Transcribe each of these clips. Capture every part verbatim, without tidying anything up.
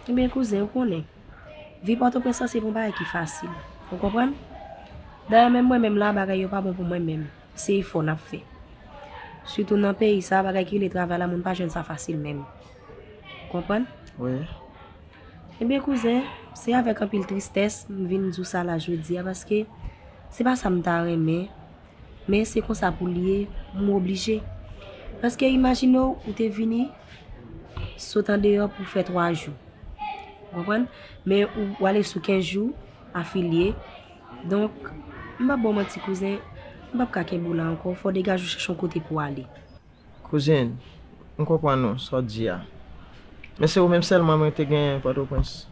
Ebyen, kouzen, ou konnen, vi Pòtoprens lan se pa yon bagay ki fasil. Ou konprann? Dayè, menm mwen menm la, bagay yo pa bon pou mwen menm. Se efò n ap fè. Sitou nan peyi sa, bagay ki rele travay la, moun pa jwenn sa fasil menm. Ou konprann? Wi. Ebyen, kouzen, se avèk anpil tristès m vin di w sa la jodi a, paske se pa sa m ta renmen, men se konsa pou l ye, m oblije. Paske imajine w, ou te vini sot andeyò pou fè twa jou. Ou konprann? Men ou, ou ale sou kenz jou afilye. Donk, m p ap ba w manti, kouzen, m p ap ka kenbe w la ankò. Fò w degaje w chèche yon kote pou w ale. Kouzin, m konprann ou, sa w di a. Men se ou menm sèlman mwen te genyen Pòtoprens.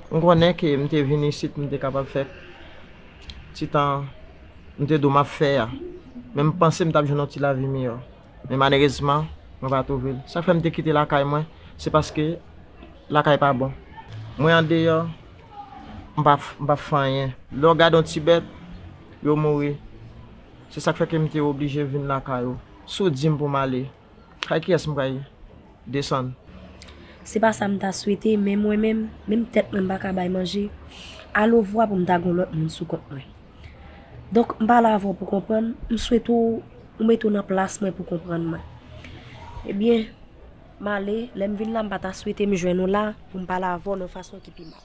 M konnen ke m te vin isit, m te kapab fè ti tan m te di w m ap fè a. Men m panse m t ap jwenn yon ti lavi miyò. Men malerezman, mwen pa twouve l. Sa k fè m te kite lakay mwen, se paske lakay pa bon. Mwen andeyò, m pa, m pa fè anyen. Lè w gade yon ti bèt, yo mouri. Se sa k fè ke m te oblije vin lakay ou. Si w di m pou m ale, kay kiyès m pral desann? Se pa sa m ta swete, men mwen menm, menm tèt mwen m pa ka bay manje. Alovwa pou m ta gen yon lòt moun sou kont mwen. Donk, m pale avè w pou konprann, m swete w, ou mete w nan plas mwen pou konprann mwen. Ebyen, m ale, lè m vin la, m pa ta swete m jwenn ou la pou m pale avè w nan fason ki pi mal.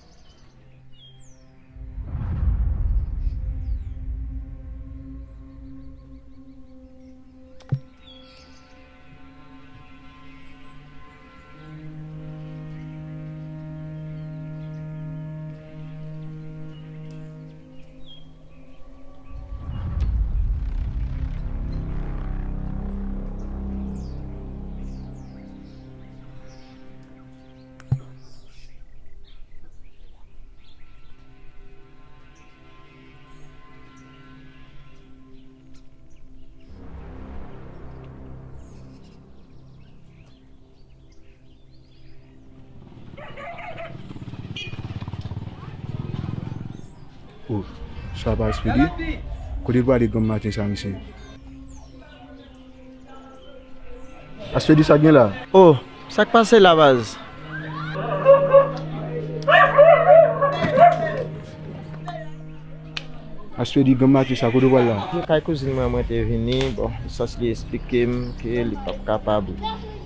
Oh, sa pa Aspedi? Kote l prale granm maten sa, mesye? Aspedi, sa k gen la? Oh, sa k pase la, baz? Aspedi, granm maten sa, kote w pral la? Vin kay kouzin mwen, mwen te vini. Bon, sas li eksplike m ke li p ap kapab.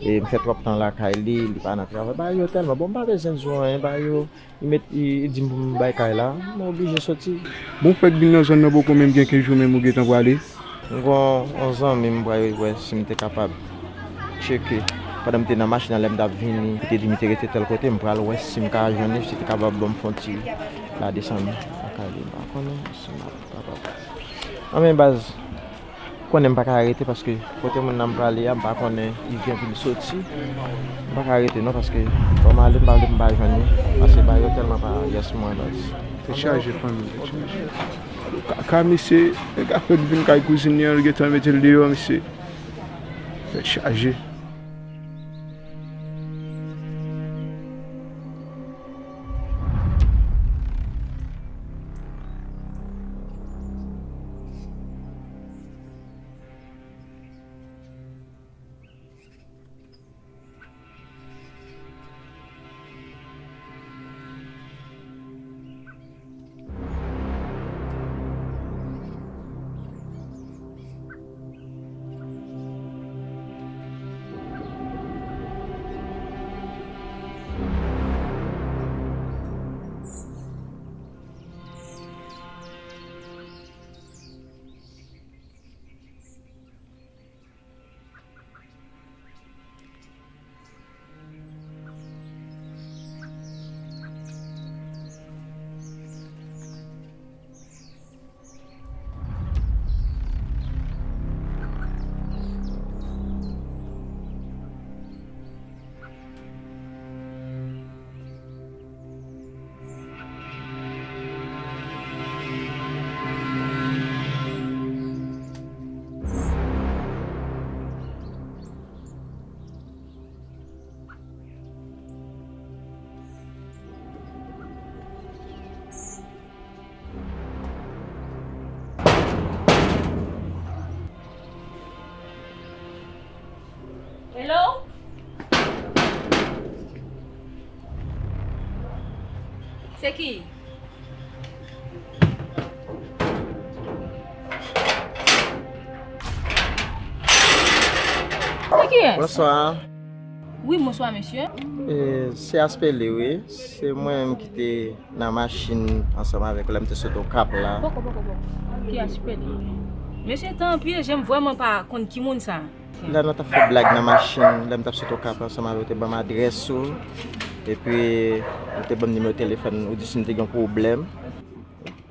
E m fè twòp tan lakay li, li pa nan travay. Bagay yo tèlman bon, m pa bezwen di w anyen, bagay yo. Li met, li, li di m pou m bay kay la, mwen oblije soti. Bon, fèk vin nan zòn nan poko menm gen kenz jou menm ou gentan prale. M gon yon zanmi m pral wè si m te kapab tcheke. Pandan m te nan machin nan, lè m t ap vini, li te di m li te rete tèl kote, m pral wè si m ka jwenn li, si li te kapab ban m fon ti ladesann lakay li. M pa konnen si m ap kapab. Anben baz, konnen m pa ka rete paske kote moun nan m prale a, m pa konnen li gen pou li soti. M pa ka rete non paske fò m ale, m pa vle m pa jwenn li. Paske bagay yo tèlman pa yès mwen baz. Tèt chaje fanmi, tèt chaje. Kaka mesye, nèg afè k vin kay kouzin li an, l gentan mete l deyò mesye. Tèt chaje. Se ki? Se kiyès? Bonswa. Wi, bonswa, mesye. E, se Aspeli, wi. Se mwen menm ki te nan machin ansanm avèk ou lè m te sot Okap la. Poko, poko, poko. Ki Aspeli? Mesye, tanpri, jan m vrèman pa konn ki moun sa. Lè nou t ap fè blag nan machin, lè m t ap sot Okap ansanm avè w, ou te ban m adrès ou. Epi, ou te ban m nimewo telefòn, ou di si m te gen pwoblèm,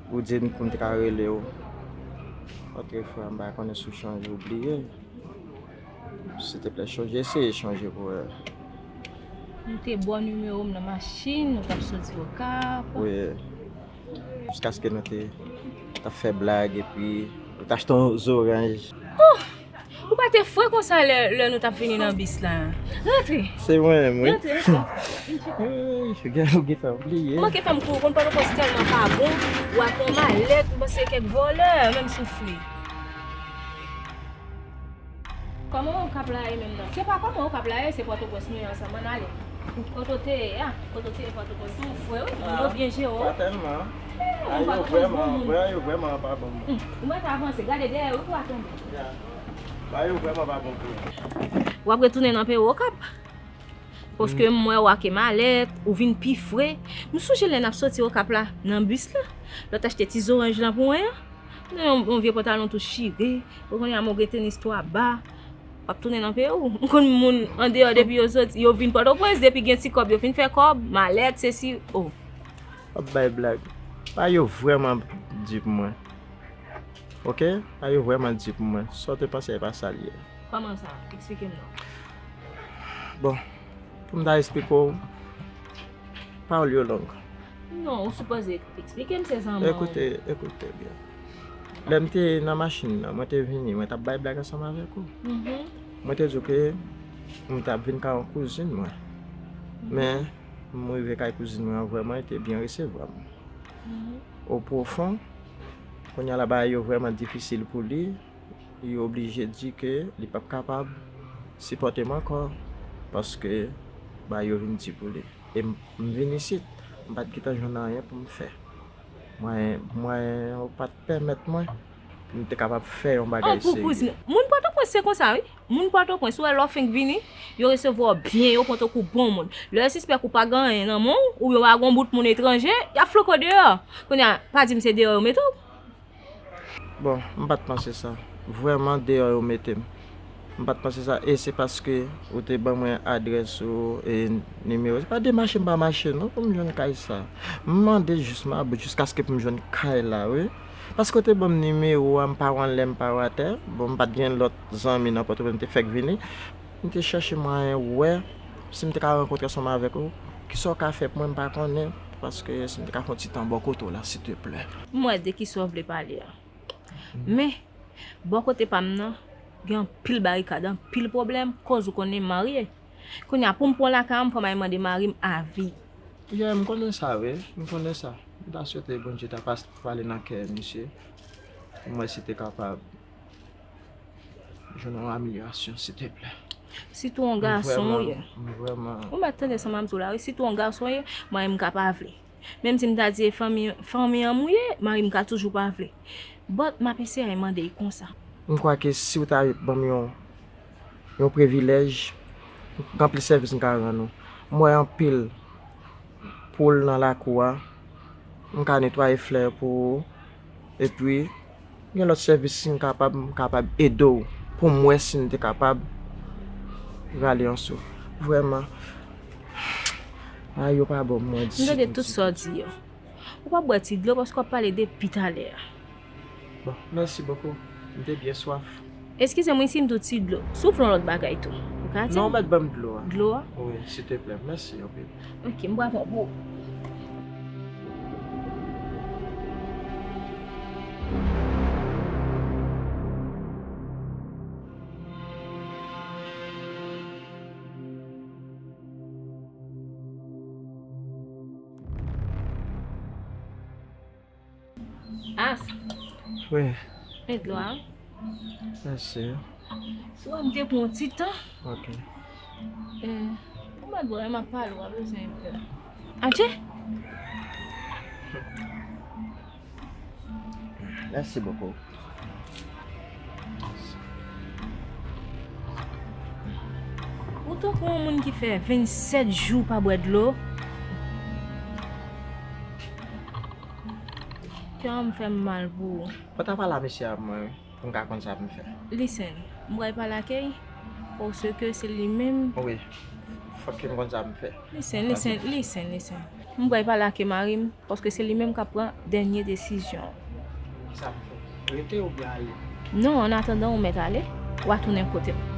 ou di m pou m te ka rele w. Ok, frè, m pa konnen si w chonje, ou bliye. Silteplè, chonje, eseye chonje pou wè. M te ba w nimewo m nan machin, nou t ap soti Okap. Wi. Jiskaske nou te, t ap fè blag, epi ou t achte yon zoranj. Oh! Ou pa te fre konsa lè, lè nou t ap vini nan bis la. Rantre. Se mwen menm, wi. Rantre, rantre. Ay, ou gen, ou gentan bliye. Ou manke fè m kouri konn Pòtoprens tèlman pa bon. Ou ak yon malèt, m panse kèk vòlè, menm si w fre. Kòman Okap la ye menm nan? Se pa kòman Okap la ye, se Pòtoprens nou ye ansanm, ann ale. Kote w te ye a? Kote w te ye Pòtoprens? Ou fre, wi, moun yo byen jere w. Pa tèlman. Ay, yo vrèman, vrè, yo vrèman pa bon moun. Ou mèt avanse, gade dèyè w, wi, pou w pa tonbe. Ya. Ba yo vrèman pa bon pou yo. W ap retounen nan peyi w Okap. Paske m wè w ak malèt, ou vin pi fre. M sonje lè n ap soti Okap la, nan bis la, lè w t achte ti zoranj lan pou mwen an. Nan yon, yon vye pantalon tou chire. Ou konnen a, m gen tenis twa ba. W ap tounen nan peyi w. M konn moun andeyò depi yo soti, yo vin Pòtoprens, depi gen ti kòb, yo fin fè kòb, malèt, sesi, o. W ap bay blag. Pa yo vrèman di pou mwen. Ok? Pa yo vrèman di pou mwen. Sa w te panse a, e pa sa l ye. Kòman sa? Eksplike m non. Bon, pou m ta eksplike w, pawòl yo long. Non, ou sipoze eksplike m, se zanmi w. Ekoute, ekoute byen. Lè m te nan machin nan, mwen te vini, mwen t ap bay blag ansanm avèk ou. Mhm. Mwen te di w ke m t ap vin kay yon kouzin mwen. Mhm. Men, m rive kay kouzin mwen an, vrèman, li te byen resevwa m. Mhm. O pwofon, kounye a la bagay yo vrèman difisil pou li, li oblije di ke li p ap kapab sipòte m ankò, paske bagay yo vin di pou li. E m, m vin isit, m pa t gentan jwenn anyen pou m fè. Mwayen, mwayen yo pa t pèmèt mwen pou m te kapab fè yon bagay serye. Oh, pou kouzin. Moun Pòtoprens se konsa, wi. Moun Pòtoprens, ou wè lè w fenk vini, yo resevwa w byen, yo pran w tankou bon moun. Lè yo sispèk ou pa gen anyen nan men w, oubyen w pa gen yon bout moun etranje, y ap floke w deyò. Kounye a, pa di m se deyò yo mete w. Bon, m pa t panse sa. Vrèman, deyò yo mete m. M pa t panse sa, e se paske ou te ban mwen adrès ou e nimewo. Se pa de mache m pa mache non pou m jwenn kay sa. M mande jis mabout jiskaske pou m jwenn kay la, wi. Paske w te ban m nimewo a, m pa wè anlè, m pa wè atè. Bon, m pa t gen lòt zanmi nan Pòtoprens, m te fèk vini. M te chèche mwayen wè si m te ka rankontre ansanm avèk ou. Kisa w ka fè pou mwen, m pa konnen, paske si m te ka fè yon ti tan bò kote w la, silteplè. M wè de kisa w vle pale a. Men, bò kote pa m nan, gen anpil barikad, anpil pwoblèm, koz ou konnen m marye. Kounye a, pou m pran lakay an, fò m al mande mari m avi. Yeah, m konnen sa, wi. M konnen sa. M ta swete Bondye ta pas-, pale nan kè misye. Pou m wè si te kapab jwenn yon amelyorasyon, silteplè. Sitou yon gason ou ye. M vrèman, m vrèman. Ou mèt tande sa m ap di w la, wi. Sitou yon gason ou ye, mwen, m ka pa vle. Menm si m ta di e fanmi, fanmi an m ou ye, mari m ka toujou pa vle. But, m ap eseye mande l konsa. M kwè ke si w ta ban m yon, yon privilèj, gen anpil sèvis m ka rann ou. M wè anpil poul nan lakou a, m ka netwaye flè pou ou. Epi, gen lòt sèvis si m kapab, m kapab ede w pou m wè si m te kapab rale yon souf. Vrèman, bagay yo pa bon pou mwen ditou. M tande tout sa w di yo. Ou p ap bwè ti dlo paske w ap pale depi talè a. Bon, mèsi bokou. M te byen swaf. Eskize m wi si m di w ti dlo. Si w vle yon lòt bagay tou, ou ka di m. Non, ou mèt ban m dlo a. Dlo a? Wi, silteplè. Mèsi anpil. Ok, m pral pran pou ou. As. Wi. Men dlo a. Mèsi. Si w wè m te pran yon ti tan. Ok. Eh, ou mèt bwè, m ap pale, w ap bezwen pè. Adje! Merci beaucoup. Ou tankou yon moun ki fè vennsèt jou pa bwè dlo. Kè m fè m mal pou ou. Mwen ta pale a mesye a mwen pou m ka konn sa pou m fè. Listen, m pral pale ak li, paske se li menm. Wi, fòk ke m konn sa pou m fè. Listen, listen, listen, listen. M pral pale ak mari m, paske se li menm k ap pran dènye desizyon. Kisa pou fè? Rete oubyen ale? Non, an atandan ou mèt ale, w a tounen kote w.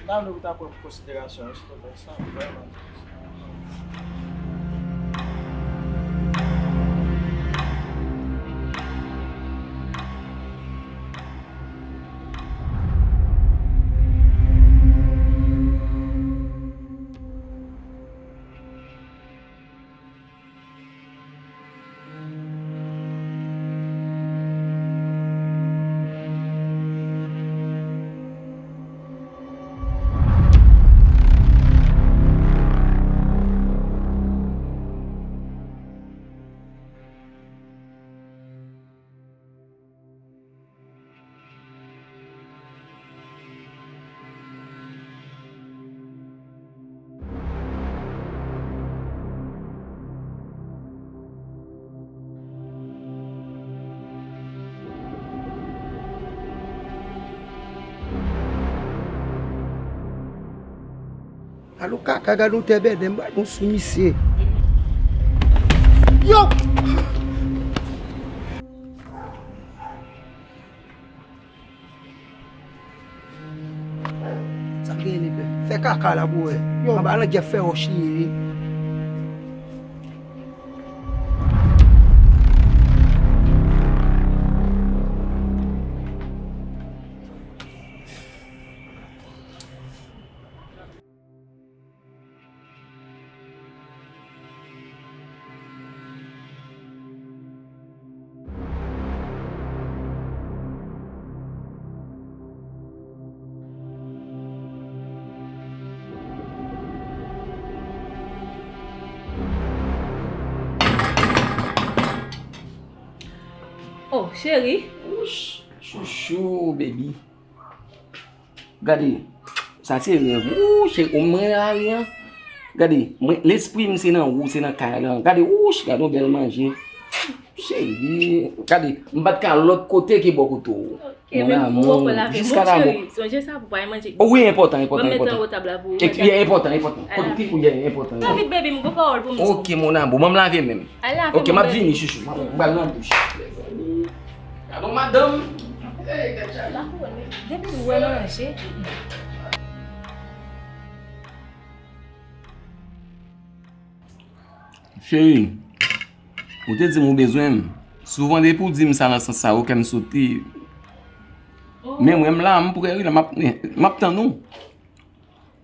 M ta vle pou ta pran konsiderasyon, wi, silvouplè, sa vrèman. Alo kaka, gade yon tè bèdè, m pral gon sou misye. Yo! Sa genyen, nèg? Fè kaka la pou wè. Yo. Anba langyèt fè wòch li ye. Oh, cheri. Wouch, chouchou, baby. Gade, sa se rèv. Wouch, cheri, ou mwen la ri an. Gade, mwen, lespri m se nan ou, se nan kay lan. Gade, wouch, gade yon bèl manje. Cheri, gade, m pa t ka lòt kote ke bò kote w. Mon amour, jiska la mò. Sonje sa pou pa manje. Oh wi, enpòtan, enpòtan, enpòtan. Mwen met anwo tab la pou ou. Enpòtan, enpòtan. Kote ki koulye enpòtan. Fè vit, baby, m gon pawòl pou m di w. Ok, mon amour, ban m lave men m. Ok, m ap vini, chouchou. M pral nan douch. Gadon madanm. Hey, gad sa. Depi m wè manje. Cheri, ou te di m ou bezwen m. Souvan depi w di m sa nan sans sa, ou kè m sote. Men mwen m la, m prè wi la, m ap, m ap tann ou.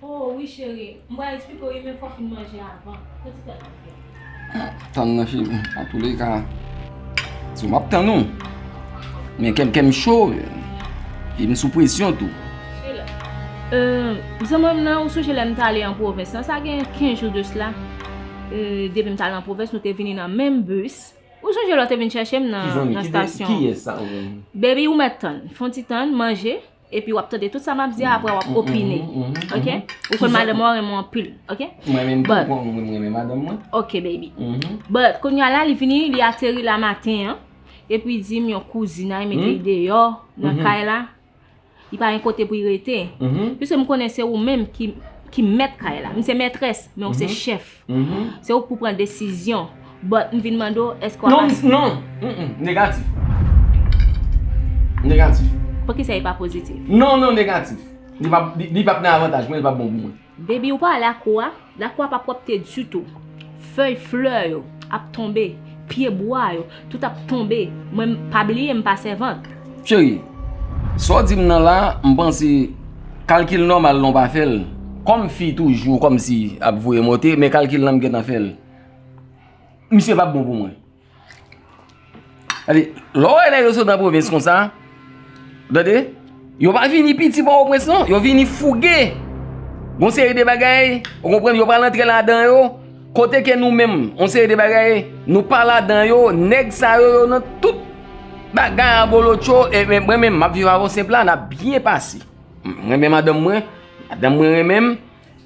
Oh wi cheri, m pral eksplike w wi, men fò w fin manje avan. Pran ti tan nan fè. Tann nan cheri, antouleka, si m ap tann ou. Men kè m, kè m cho, e m sou presyon tou. Zanmi m nan, ou sonje lè m t ale an pwovens lan, sa gen kenz jou de sila. Depi m t ale an pwovens, nou te vini nan menm bis. Ou sonje lè w te vin chèche m nan, nan estasyon? Kiyès sa ou menm? Baby, ou mèt tann. Fè yon ti tann, manje, epi w ap tande tout sa m ap di a, apre w ap opine. Ok? Ou konn madanm mwen renmen w anpil. Ok? Mwen menm tou, mwen renmen madanm mwen. Ok, baby. But, kounye a la, li vini, li ateri la maten an. Epi di m yon kouzin a, li mete l deyò, nan kay la. Li pa gen kote pou li rete. Piske m konnen se ou menm ki, ki mèt kay la. M se mètrès, men ou se chèf. Se ou k pou pran desizyon. But m vin mande w, èske w ap... Non, non, negatif. Negatif. Poukisa li pa pozitif? Non, non, negatif. Li p ap, li, li p ap nan avantaj mwen, li p ap bon pou mwen. Baby, ou pa wè lakou a? Lakou a pa pwòpte ditou. Fèy flè yo ap tonbe, pye bwa yo, tout ap tonbe. Mwen, pa bliye m pa sèvant. Cheri, sa w di m nan la, m panse kalkil nòmal lan w pa fè l. Kòm fi toujou kòmsi ap voye monte, men kalkil lan m gentan fè l. Misye p ap bon pou mwen. Tande, lè w wè nèg yo sot nan pwovens konsa, tande, yo pa vini piti Pòtoprens non, yo vini fouge. Gon seri de bagay, ou konprann, yo pral antre ladan yo, kote ke nou menm, yon seri de bagay, nou pa ladan yo, nèg sa yo, yo nan tout bagay abolotcho, e men, mwen menm, m ap viv avè w senp la, n ap byen pase. M renmen madanm mwen, madanm mwen renmen m.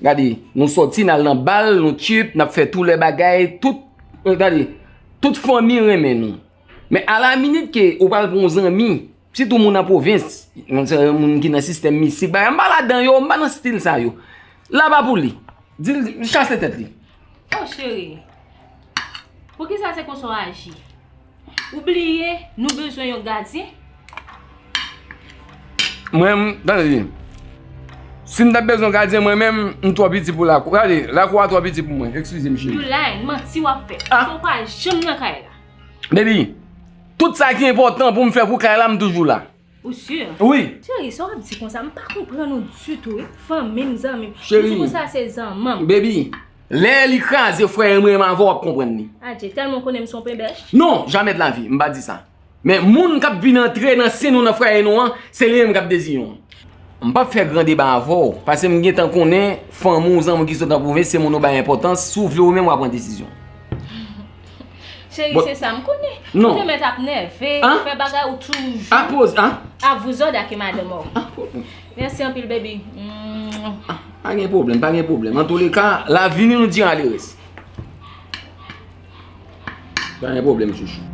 Gade, nou sòti, n al nan bal, nou tchip, n ap fè tou lè bagay, tout, gade, tout fanmi renmen nou. Men alaminit ke ou pral pran yon zanmi, sitou moun nan pwovens, moun sa yo, moun ki nan sistèm mistik, bagay, m pa ladan yo, m pa nan stil sa yo. Laba pou li. Di l chase tèt li. Oh, cheri. Poukisa se konsa w aji? Ou bliye, nou bezwen yon gadyen? Mwen, tande, si m t ap bezwen gadyen, mwen menm, m twò piti pou lakou. Gade, lakou a twò piti pou mwen. Eskize m, cheri. Youline, manti w ap fè. Ah. Paske w pa janm nan kay la. Baby, tout sa ki enpòtan pou m fè pou kay la, m toujou la. Ou si? Wi. Cheri, sa w ap di konsa, m pa konprann ou ditou, wi. Fanmi m, zanmi m. Cheri. M di konsa se zanmi m. Baby, lè li kraze, frè m renmen avè w, w ap konprann li. Adje, tèlman w konnen m se yon penbèch? Non, jamè de la vi, m pa di sa. Men moun k ap vin antre nan sen nou, nan fwaye nou an, se li menm k ap desize w. M p ap fè gran deba avè w, paske m gentan konnen fanmi w, zanmi w ki sot nan pwovens, se moun ou bay enpòtans, si w vle ou menm w a pran desizyon. Cheri, se sa m konnen. Non. Ou te mèt ap nève, fè bagay ou toujou. A poz, an? A vouzòd ak madanm ou. Mèsi anpil, baby. Ah, pa gen pwoblèm, pa gen pwoblèm. Antouleka, lavi nou, nou dira le rès. Pa gen pwoblèm, chouchou.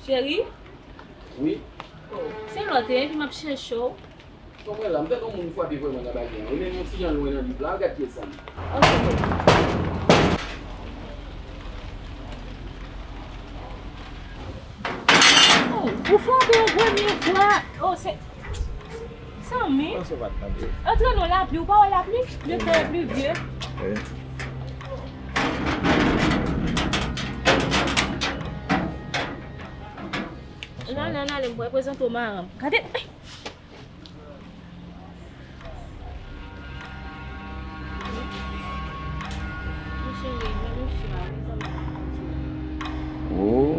Cheri? Wi? Oh, se lòt, epi m ap chèche w. Kòman la, m tande yon moun frape vrèman nan bagay an. Li menm yon ti jan lwen nan liv la, al gad kiyès sa ye. Ok. Oh, ou frape yon premye fwa. Oh, se Sanmi. Antre nan lapli, ou pa wè lapli? Le temps est pluvieux. Wi. Nan, nan, nan, ale, m pral prezante w marenn. Gade. Oh,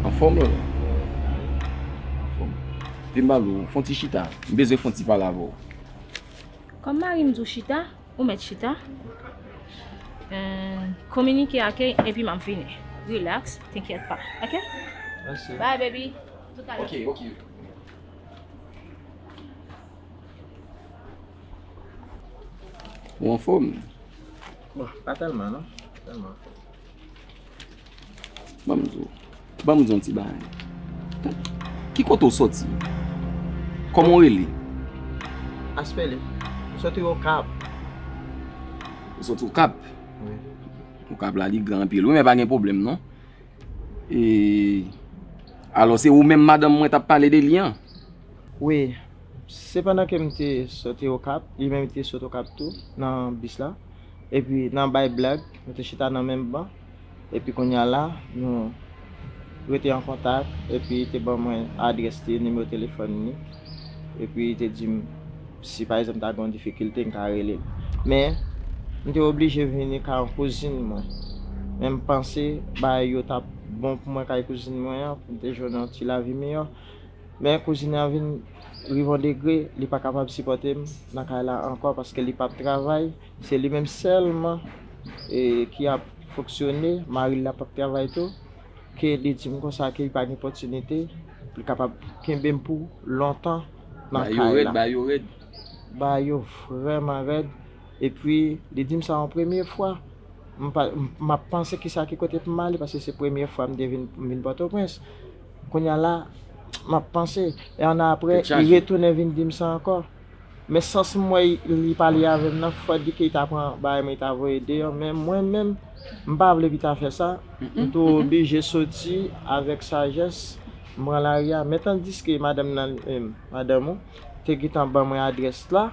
anfòm la. Anfòm. Te m pale w, fon ti chita. M bezwen fon ti pale avè w. Kòm mari m di w chita, ou mèt chita. Eh, kominike ak li epi m ap vini. Relax, t'inquiète pas. Ok? Mèsi. Bye, baby. Toutalè. Ok, ok. Ou anfòm? Bon, pa tèlman, non. Pa tèlman anfòm. Ban m di w. Ban m di w yon ti bagay. Ki kote w sòti? Kòman w rele? Aspele. M sòti Okap. Ou sòti Okap? Wi. Okap la, li gran anpil. Wi, men pa gen pwoblèm, non. E, alò, se ou menm madanm mwen t ap pale de li an? Wi. Se pandan ke m te soti Okap, li menm li te sot Okap tou, nan bis la. Epi, nan bay blag, nou te chita nan menm ban. Epi, kounye a la, nou rete an kontak. Epi, li te ban mwen adrès li, nimewo telefòn li. Epi, li te di m, si pa egzanp, ta gen yon difikilte, m ka rele l. Men, m te oblije vini kay yon kouzin mwen. Men m panse bagay yo t ap bon pou mwen kay kouzin mwen an, pou m te jwenn yon ti lavi miyò. Men kouzin an vin rive yon degre, li pa kapab sipòte m nan kay la ankò paske li p ap travay. Se li menm sèlman, e, ki ap fonksyone, mari l la p ap travay tou. Ke li di m konsa ke li pa gen opòtinite pou li kapab kenbe m pou lontan nan kay la. Bagay yo rèd, bagay yo rèd. Bagay yo vrèman rèd. Epi, li di m sa yon premye fwa. M pa, m, m ap panse kisa ki kote pou m ale, paske se premye fwa m te vin, m vin Pòtoprens. Kounye a la, m ap panse. E annapre, li retounen vin di m sa ankò. Men sans m wè li pale avè m nan, fò di ke li ta pran bagay mwen, li ta voye deyò. Men mwen menm, m pa vle pou li ta fè sa. M tou oblije soti avèk sajès. M pran lari a. Men tandiske madanm nan, eh, madanm ou, te gentan ban mwen adrès la.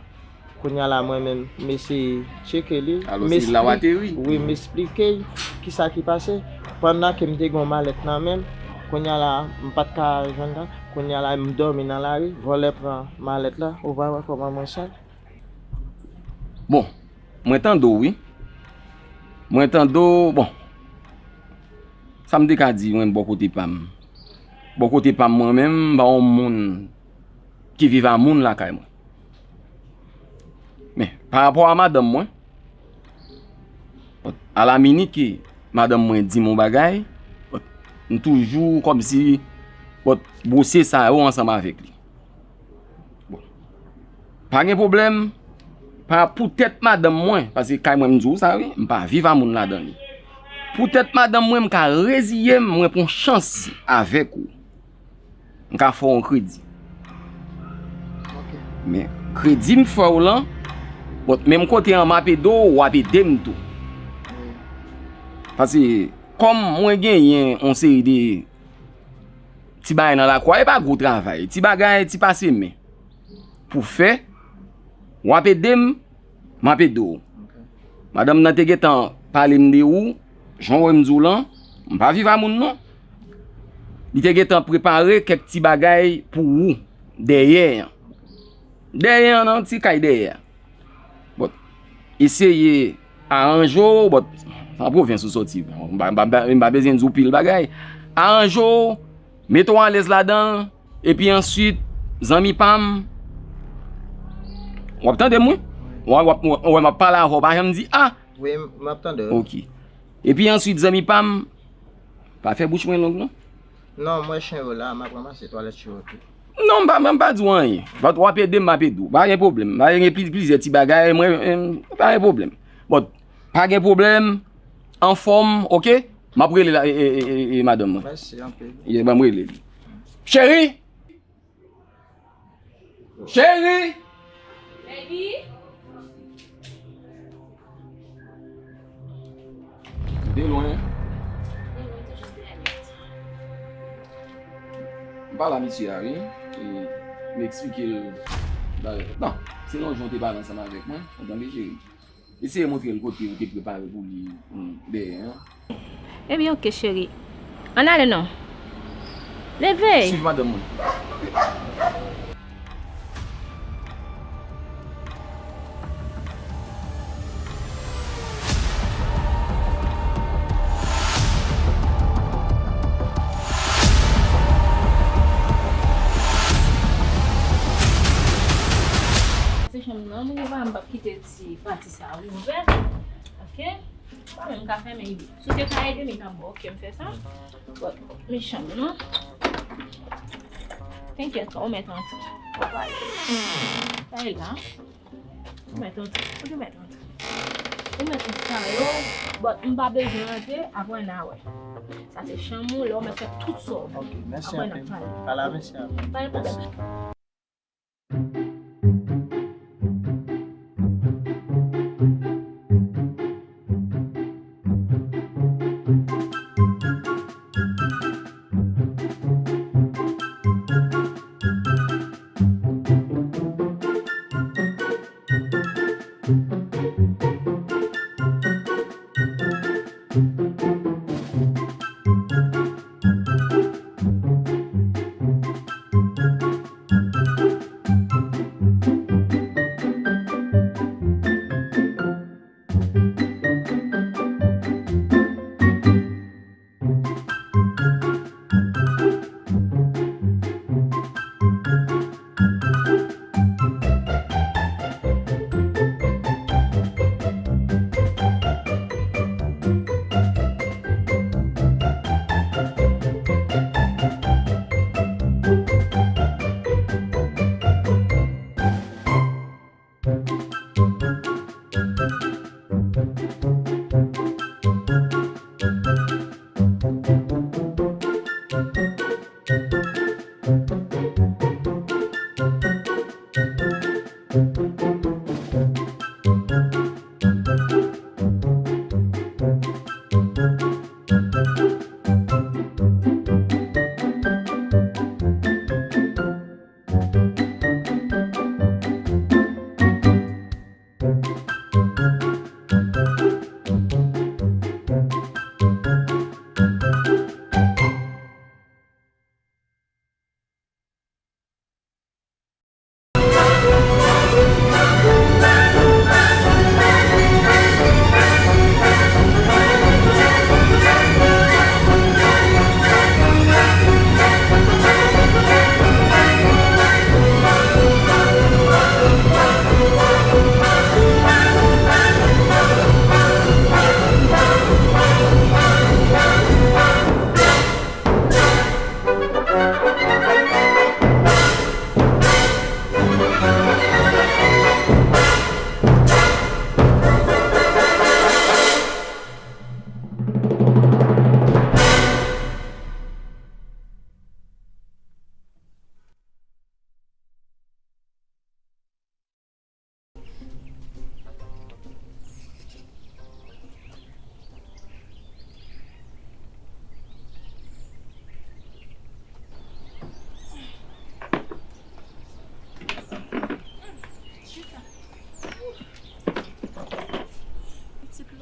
Kounye a la, mwen menm, m eseye tcheke li. Alò, se la w ateri. Wi, m esplike l kisa ki pase. Pandan ke m te gen yon malèt nan men m, kounye a la, m pa t ka jwenn la. Kounye a la, m dòmi nan lari, vòlè pran malèt la. Ou pa wè kòman mwen sal? Bon, mwen tande w, wi. Mwen tande w, bon. Sa m te ka di, mwen, bò kote pa m. Bò kote pa m, mwen menm, m pa yon moun ki viv a moun lakay mwen. Men, pa rapò a madanm mwen, alaminit ke madanm mwen di m yon bagay, m toujou kòmsi bwose sa yo ansanm avèk li. Bon. Pa gen pwoblèm, pa poutèt madanm mwen, paske kay mwen m di w sa wi, m pa viv a moun ladan li. Poutèt madanm mwen, m ka reziye m, mwen pran chans avèk ou. M ka fè w yon kredi. Men kredi m fè w lan, bon, menm kote an m ap ede w, w ap ede m tou. Paske kòm mwen genyen yon seri de ti bagay nan lakwa, e pa gwo travay, ti bagay, ti pase men pou fè, w ap ede m, m ap ede w. Madanm nan te gentan pale m de ou, jan w wè m di w lan, m pa viv a moun non. Li te gentan prepare kèk ti bagay pou ou dèyè an. Dèyè an, nan ti kay dèyè a. Bon, eseye aranje w, bon, an pwovens ou soti. M pa, m pa, m pa bezwen di w pil bagay. Aranje w, mete w alèz ladan l, epi answit, zanmi pa m, w ap tande m, wi? W ap, w ap, w ap, w ap pale avè w, pa janm di, a! Wi, m ap tande w. Ok. Epi answit, zanmi pa m, pa fè bouch mwen long, non. Non, m wè chen yo la, m ap ranmase twalèt chen yo tou. Non, m pa, m pa di w anyen. But w ap ede m, m ap ede w. Pa gen pwoblèm. Pa gen pli-, plizyè ti bagay, mwen, em, pa gen pwoblèm. But, pa gen pwoblèm, anfòm, oke? M ap rele la, e, e, e, e, e, madanm mwen. Mèsi anpil. Yeah, ban m rele li. Cheri! Cheri! Baby! Ou te lwen? Mwen te jis dèyè nèt. M pale a misye a, wi. E m eksplike l bagay. Bon, se yon jan w te pale ansanm avèk mwen, ou tande, cheri? Eseye montre l kote ou te prepare pou li, hmm, dèyè an. Ebyen, oke, cheri. Ann ale non. Leve! Swiv madanm mwen. Se chanm nan, m rive, m p ap kite ti pati sa ouvè. Oke? Mwen menm m ka fèmen li. Si w te ka ede m, li t ap bon. Oke, m fè sa. Bon, men chanm nan. Tenkèt, ou mèt antre. Ou pa ale. Pa ale la. Ou mèt antre. Ou te mèt antre. Ou mèt antre sa yo. Bon, m pa bezwen antre, apre n a wè. Sa se chanm ou, la w mèt fè tout sa w vle. Oke, mèsi anpil. Apre n ap pale. Ala, mèsi anpil. Pa gen pwoblèm. Mèsi.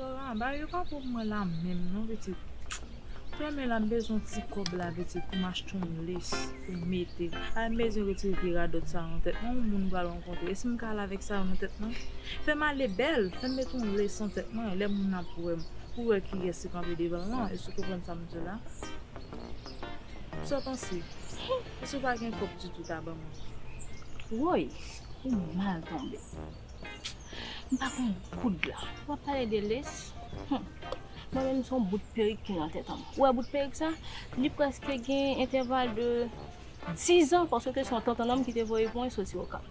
Laura, bagay yo pa bon pou mwen la menm non, pitit. Premye la, m bezwen ti kòb la, pitit, pou m achte yon lès pou m mete. A, m bezwen retire vye radòt sa nan tèt mwen, yon moun m pral rankontre. E si m ka al avèk sa yo nan tèt mwen? Fè m ale bèl, fè m mete yon lès nan tèt mwen, lè moun ap wè m, pou wè kiyès ki kanpe devan m lan. Èske w konprann sa m di w la? Sa w panse? Èske w pa gen kòb ditou ta ban mwen? Woy, ou mal tonbe. M pa konn goud la. W ap pale de lès? Hum. Mwen menm, se yon bout perik ki nan tèt an m. Ou wè bout perik sa? Li prèske gen entèval de dizan, paske se yon tantananm ki te voye pou mwen soti Okap.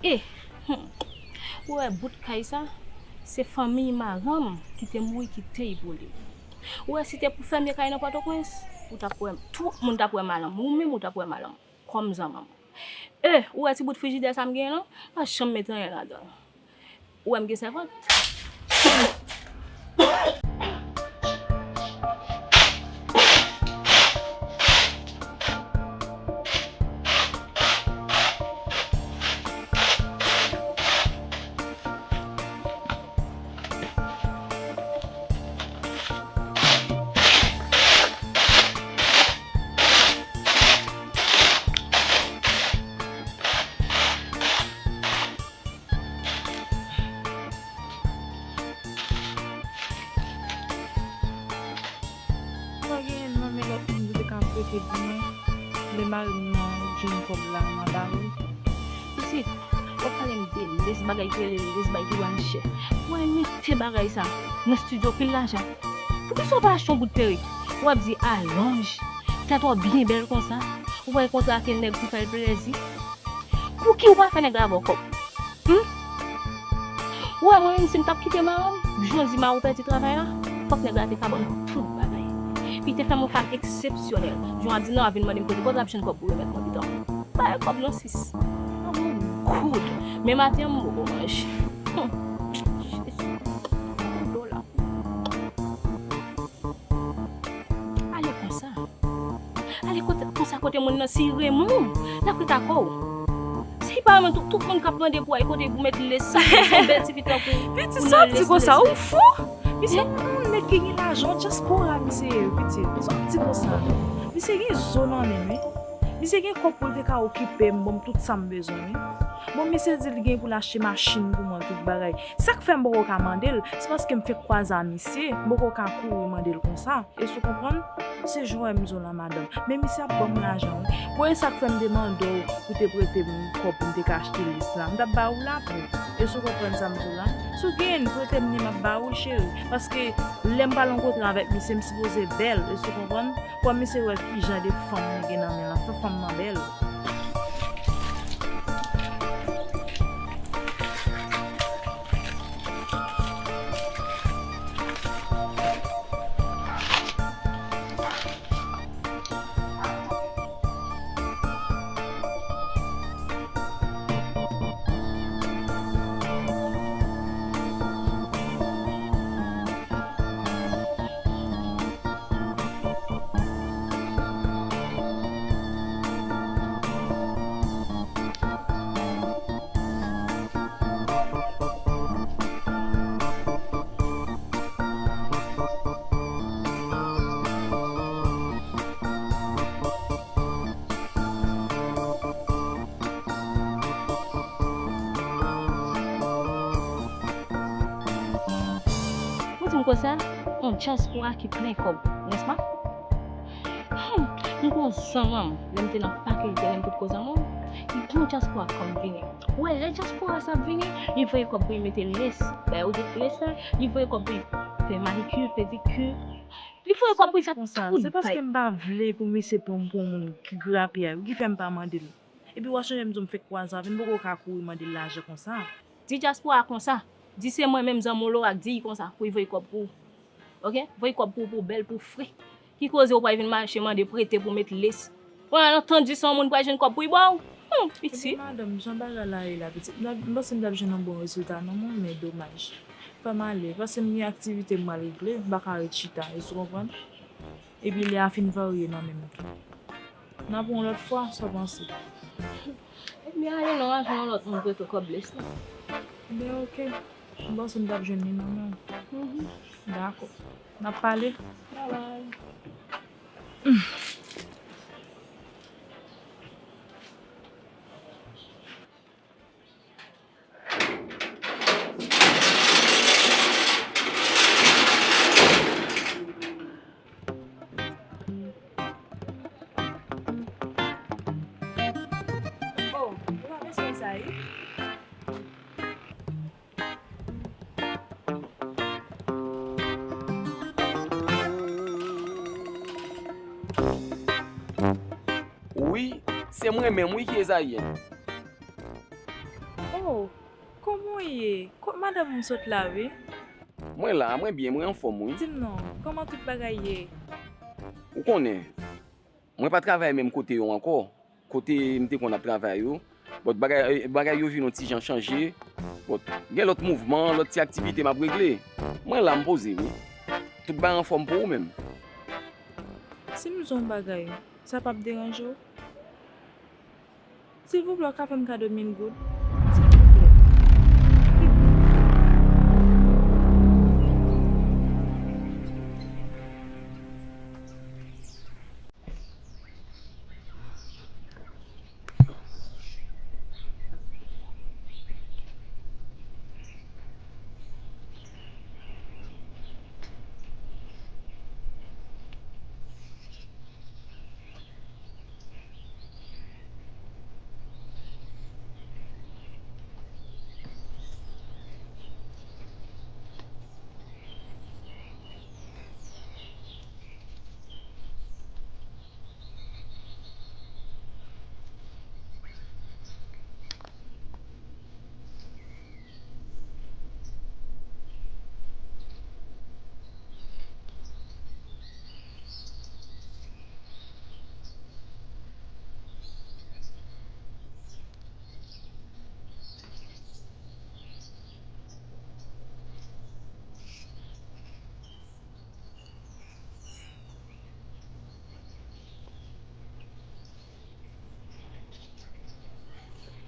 E, hum, ou wè bout kay sa? Se fanmi maranm ki te mouri kite l pou li. Ou wè si te pou fèmye kay nan Pòtoprens, ou t ap wè m, tout moun t ap wè m al anmou, ou menm ou t ap wè m al anmou. Kòm zanmanm. E, ou wè ti bout frijidè sa m genyen lan? M pa janm met anyen ladan l. Ou wè m gen sèvant. Pa genyen nan men lòt moun ki te ka prete pou mwen. Lè mari m nan jwenn kòb la, m a ba li. Pitit, w ap pale m de lès, bagay ki rele lès, bagay ki vann chè. Mwen mete bagay sa nan estidyo, pil lajan. Poukisa w pa achte yon bout perik? W ap di alonj, tèt w byen bèl konsa. Ou pral kontrake nèg pou fè l plezi. Pouki ou pa fè nèg la ba w kòb? Hum? Ou wè mwen menm si m t ap kite mari m, jan di mari w pèdi travay la, fòk nèg la te ka ban m tout bagay. Li te fè m yon fam eksepsyonèl. Jan w ap di non, a vin mande m kote, kote l ap jwenn kòb pou remèt mwen pita. Ba l kòb non sis. Mwen gon goud. Men maten an m poko manje. Hum. Jezi. Gon dola. Ale konsa. Ale kote, konsa kote moun nan, si li renmen w, l ap ret ak ou. Si li pa renmen w, tout, tout moun k ap mande pou al kote pou met lès, sa, yon bèl tifi tankou ou. Pitit, sa w di konsa, ou fou? Misye yon moun nèg ki gen lajan, dyaspora misye ye, pitit. Sa w di konsa? Misye gen zo nan men l, wi. Misye gen kòb pou l te ka okipe m, ban m tout sa m bezwen, wi. Bon, misye di li gen pou l achte machin pou mwen, tout bagay. Sa k fè m poko ka mande l, se paske m fenk kwaze a misye, m poko ka kouri mande l konsa. Èske w konprann? Se jan w wè m di w la, madanm. Men misye ap ban m lajan, wi. Premye sa k fè m te mande w pou te prete m kòb pou m te ka achte lès la, m t ap ba ou l apre. Èske w konprann sa m di w la? Si w genyen l, prete m li, m ap ba ou l, cheri. Paske lè m pral rankontre avèk misye, m sipoze bèl. Èske w konprann? Fò misye wè ki jan de fanm mwen gen nan men l lan. Fò fanm nan bèl. Ou di m konsa, yon dyaspora ki plen kòb, nèspa? Hmm, m gon zanmanm, lè m te nan Pakèytè, lè m te poko zanmanm, li pran dyaspora kòm vini. Ou wè, lè dyaspora sa ap vini, li voye kòb pou li mete lès, bay ou de lès la, li voye kòb pou li fè manikir, pedikir, li voye kòb pou li fè tout bagay. Se paske m pa vle pou misye pran m pou yon moun ki grapyay, wi, ki fè m pa mande l. Epi w a sonje m di w m fenk kwaze avè l, m poko ka kouri mande l lajan konsa. Di dyaspora konsa. Di se mwen menm zanmi w Laura k di l konsa pou l voye kòb pou ou. Oke? Voye kòb pou ou, pou w bèl, pou w fre. Ki koze ou pral vin mache mande prete pou w met lès? Ou al antann di se yon moun pral jwenn kòb pou l ba w? Hum, pitit. Ebyen, madanm, jan bagay la ye la, pitit, m t ap, m panse m t ap jwenn yon bon rezilta nan men w, men domaj. Fò m ale, paske m gen aktivite m pral regle, m pa ka ret chita, èske w konprann? Epi lè a fin varye nan men m tou. N a pran yon lòt fwa, sa w panse? Ebyen, ale non, al jwenn yon lòt moun prete w kòb lès la. Ebyen, oke. M panse m t ap jwenn li nan men w. Mhm. Dakò. N ap pale. Babay. Oh, ou pa bezwen sa, wi. Wi, se mwen menm, wi, ki Ezayèn. Oh, kòman w ye? Kot madanm ou sot la, wi? Mwen la, mwen byen, mwen anfòm, wi. Di m non, kòman tout bagay ye? Ou konnen, mwen pa travay menm kote yo ankò, kote m te konn ap travay yo. But bagay, bagay yo vin yon ti jan chanje. But gen lòt mouvman, lòt ti aktivite m ap regle. Mwen la, m poze, wi. Tout bagay anfòm pou ou menm? Si m di w yon bagay, sa p ap deranje w? Silvouplè, w ka fè m kado mil goud? Silvouplè.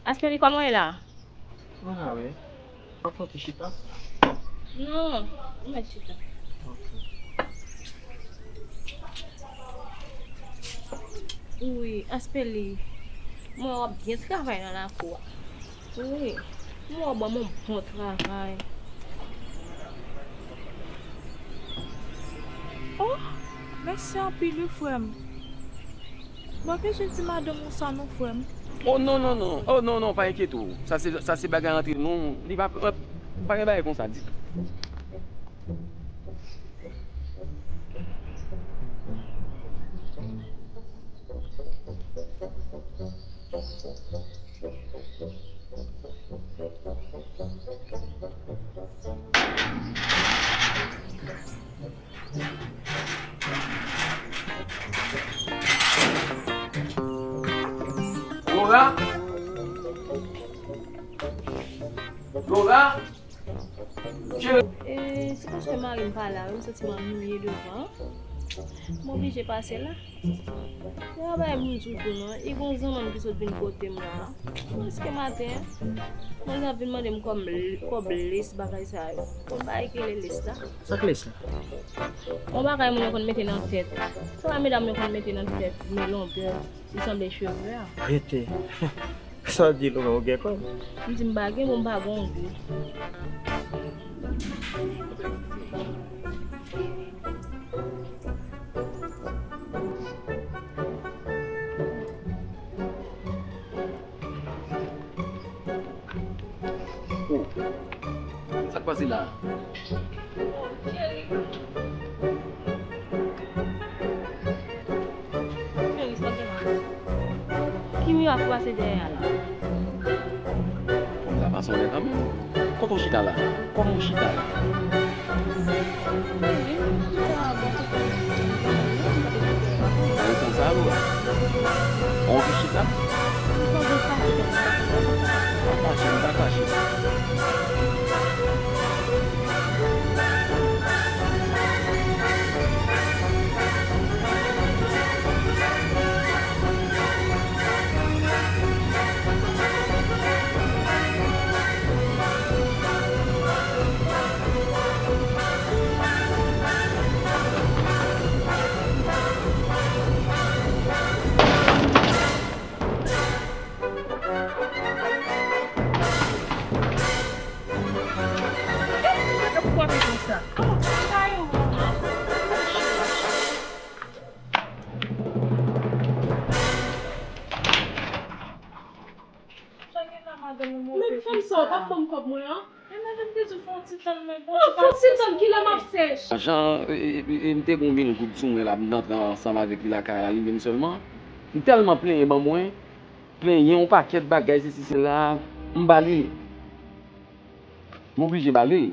Aspeli, kòman w ye la? Mwen la, wi. W ap fè yon ti chita? Non, m mèt chita. Ok. Wi, Aspeli, mwen wè w ap byen travay nan lakou a. Wi, m wè w ban m yon bon travay. Oh, mèsi anpil wi, frè m. Mwen bezwen di madanm ou sa non, frè m. Oh, non, non, non. Oh, non, non, pa enkyete w. Sa se, sa se bagay antre nou. Li pa, pa, pa gen bagay konsa ditou. Laura? Laura? E, se paske mari m pa la, wi, m santi m annwiye devan. M oblije pase la. Se pa bagay pou m di w tou non, e gon zanmanm ki sot vin kote m la. Prèske maten, mwen li ap vin mande m kòb, kòb lès, bagay sa yo. Bon, bagay ki rele lès la. Sa k lès la? Yon bagay moun yo konn mete nan tèt. Sa medam yo konn mete nan tèt, men lonbèl, li sanble cheve a. Rete. Sa w di, Laura, ou gen kòb? M di m pa gen, bon, m pa gen yon goud. Oh, sa k pase la? Cheri. Cheri, sa gen la? Ki mirak ki pase dèyè a la? Fanm sa pa sonje kanmenm. Kote w chita la? Kòman w chita la? Cheri, m chita bò kote m. Nan letan sa, Laura? Ou anvi chita? M sonje sa. Pa fache, pa fache. Ti tann mwen, bon, ti tann kilè m ap sèch. Jan, e, e, e, m te gon mil goud sou mwen la, m t antre ansanm avèk li lakay la, li menm sèlman. M tèlman plenyen ban mwen, plenyen yon pakèt bagay, sesi, sela, m ba li. M oblije ba li.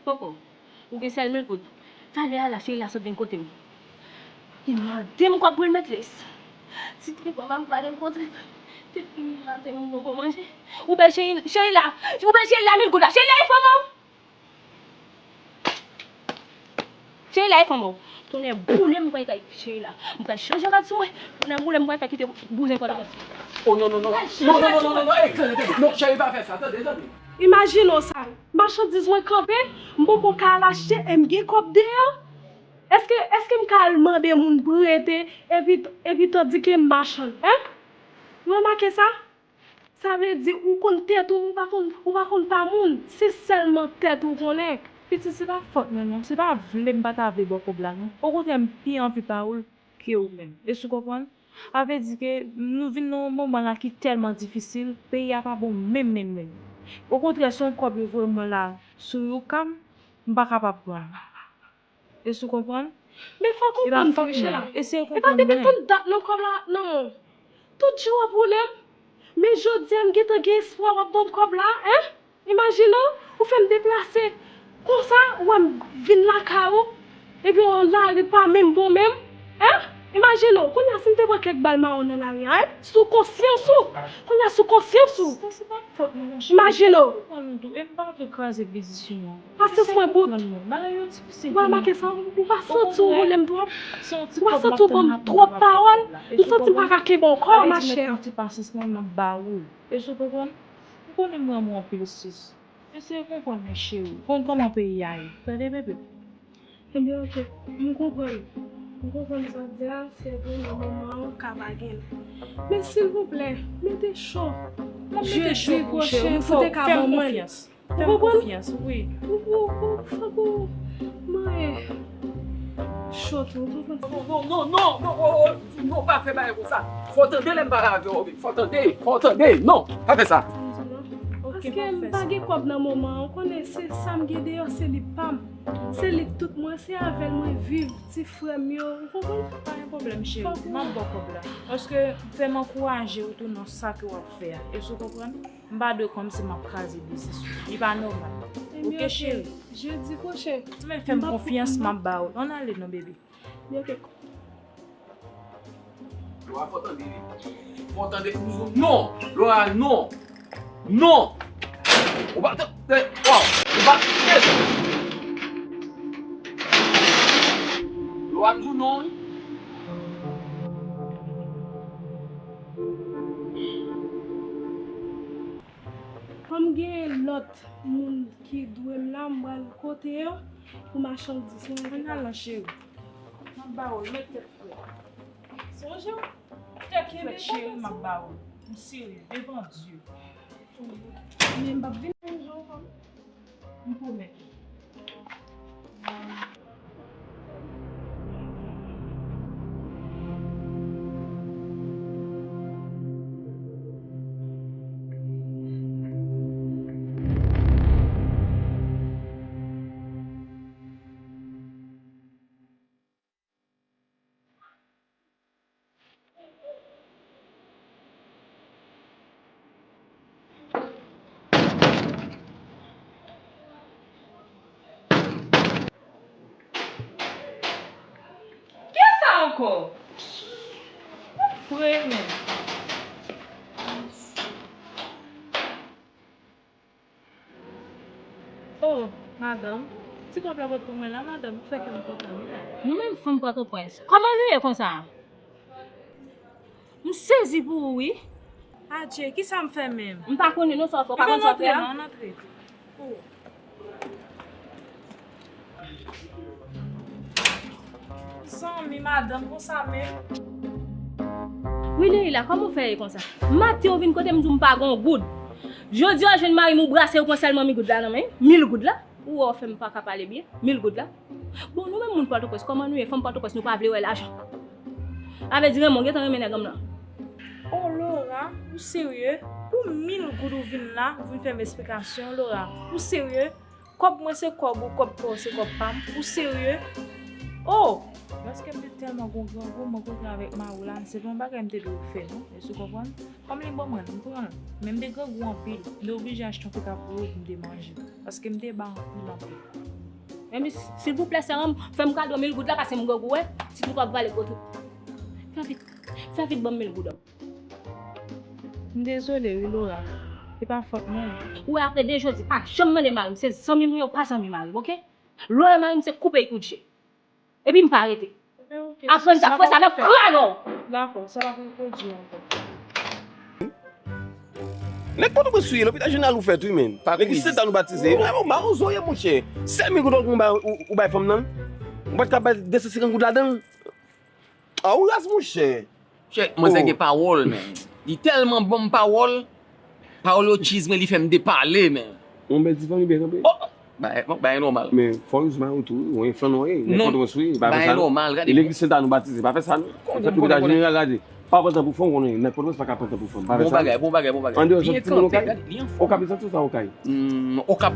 Koko, ou gen sèl mil goud. Talè a la, cheri a sot vin kote m. Li mande m kòb pou l met lès. Si te bon, m pa gen kontre. Depi maten, m poko manje. Ou bèl cheri, cheri la. Ou bèl cheri la, mil goud la. Cheri la, e fanm ou. Cheri la, e fanm ou. Tonnè boule m, m pral kay cheri la. M pral chanje rad sou mwen. Tonnè boule m, m pral fè kite bouzen Pòtoprens. Oh, non, non, non. Non, non, non, non, non, non, ey, tande, tande. Non, cheri, pa fè sa. Tande, tande. Imajine w sa. Machandiz mwen kanpe, m poko ka al achte, e m gen kòb deyò. Èske, èske m ka al mande moun prete, epi, epi tandike m machann, en? Ou remake sa? Sa vle di ou konn tèt ou, ou pa konn, ou pa konn pa moun. Se sèlman tèt ou konnen. Pitit, se pa fòt mwen non. Se pa vle m pa ta vle ba w kòb la non. Okontrè, m pi anvi pa ou l ke ou menm. Èske w konprann? Sa vle di ke nou vin nan yon moman la ki tèlman difisil, peyi a pa bon menm, menm, menm. Okontrè, se yon kòb yo voye mwen la sou Youkam, m pa kapab pran l. Èske w konprann? Men fòk ou konprann tou, Michela. Eseye konprann mwen. E pa depi tout dat nan kòb la nan men w. Tout jou w ap woule m. Men jodi a m gentan gen espwa w ap ban m kòb la, en? Imajine w, ou fè m deplase. Konsa, ou wè m vin lakay ou. Epi yon lari pa menm bon menm. En? Imajine w, kounye a si m te pran kèk bal mawon nan lari a, en? Sou konsyans ou. Kounye a sou konsyans ou. Sa se pa fòt mwen, monchè. Imajine w. Konprann tou, e m pa vle kraze biznis ou non. Pasyans mwen bout. Bagay yo difisil pou mwen. Ou pa remake sa, ou pa santi w woule m twòp? Ou pa santi w ban m twòp pawòl? M santi m pa ka kenbe ankò, machè. Ti pasyans mwen, m ap ba ou. Èske w konprann? M konnen m renmen w anpil, sis. Eseye konprann mwen, cheri. Konn kòman peyi a ye. Tande, bebe? Ebyen, oke. M konprann. M konprann sa w ap di a, se vre nan moman an ka pa gen l. Men silvouplè, mete cho. Jedi pwochen pou te ka ban mwen l. Ou konprann? Fè m konfyans, wi. Ou, ou, ou, fòk ou manyen cho tou, ou konprann? Non, non, non, non, non, oh, oh, non, pa fè bagay konsa. Fò w tande lè m pale avè w, fò w tande, fò w tande, non, pa fè sa. Paske m pa gen kòb nan moman an, ou konnen se sa m gen deyò, se li pa m. Se li k tout mwen, se avè l mwen viv, ti frè m yo, ou konprann? Pa gen pwoblèm, cheri, m ap ba w kòb la. Paske fè m ankouraje w tou nan sa ke w ap fè a. Èske w konprann? M pa dwe kòmsi m ap kraze biznis ou. Li pa nòmal. Oke, cheri? Jedi pwochen. Men fè m konfyans, m ap ba w. Ann ale non, bebe. Ebyen, oke. Lora, fò tande li. Fò tande. Non! Lora, non! Non! Ou pa t-, eh, waw! Ou pa t-, eh! Lora, m di w non, wi. Kòm gen lòt moun ki dwe m la, m pral kote yo pou machandiz mwen. Ann al non, cheri. M ap ba w l, met tèt frèt. Sonje w, tèt frèt, cheri, m ap ba w l. M serye, devan Dye. Men m p ap vin menm jan ankò. M pwomèt ou. Kisa ankò? Ou fre menm. Oh, madanm, ti kòb la pot pou mwen la, madanm, ou fè kè m kontan wi la. Nou menm fanm Pòtoprens, kòman nou ye konsa? M sezi pou ou wi. Adje, kisa m fè menm? M pa konnen non sa w fè, w pa konn sa w fè a? Ann antre non, ann antre. Oh. Zanmi, madanm, konsa menm. Wi, Leila, kòman w fè ye konsa? Maten w vin kote m di w m pa gen yon goud. Jodi a w jwenn mari m ou brase ou pran sèlman mil goud la nan men, mil goud la. Ou wè w fè m pa ka pale byen, mil goud la. Bon, nou menm moun Pòtoprens, kòman nou ye? Fanm Pòtoprens, nou pa vle wè lajan. Sa vle di Renmon gentan renmen nèg an m lan. Oh, Laura, ou serye? Pou mil goud ou vin la, ou vin fè m esplikasyon, Laura, ou serye? Kòb mwen se kòb ou, kòb pa w se kòb pa m, ou serye? Oh! Paske m te tèlman gon grangou, mwen kontre avèk mari w la, se pa yon bagay m te dwe fè, non, èske w konprann? Kòm li ban mwen l, m pran l. Men m te grangou anpil, m te oblije achte yon pita pou yo pou m te manje, paske m te ba anpil, anpil. Men silvouplè, sè an, fè m kado mil goud la, paske m grangou, wè, ti tou p ap vale kote. Fè vit, fè vit ban m mil goud an. M dezole wi, Laura. Se pa fòt mwen. Ou wè, apre de jodi, pa janm mande mari m, se zanmi m yo, pa zanmi mari m, oke? Lè w wè mari m, se koupe l kout je. Epi m pa rete. Aprann sa, fè sa nan krayon. Dakò, sa pa pou pwodui ankò. Nèg Pòtoprens ou ye, lopital jeneral ou fèt wi, men. Legliz Sentàn ou batize. Mawozo ye, monchè. Sèt mil goud ou bay, ou bay fanm nan. Ou pa t ka bay de san senkant goud ladan l. A, ou raz, monchè. Chè, manzè gen pawòl, men. Li tèlman ban m pawòl. Pawòl yo cheese, men li fè m depale, men. Yon bèl ti fanmi byen kanpe. Oh! Bagay, bagay nòmal. Men fò yo jis ba ou tou, ou enflan non, e, nèg Pòtoprens wi, pa fè sa non. Bagay nòmal, gade. E legliz Sentàn ou batize, pa fè sa non. Fèt lopital jeneral, gade. Pa pran tan pou fanm, konnen nèg Pòtoprens pa ka pran tan pou fanm. Pa fè sa non. Bon bagay, bon bagay, bon bagay. Andeyò, santi moun Okay. Okap, li santi sa Okay. Hmm, Okap.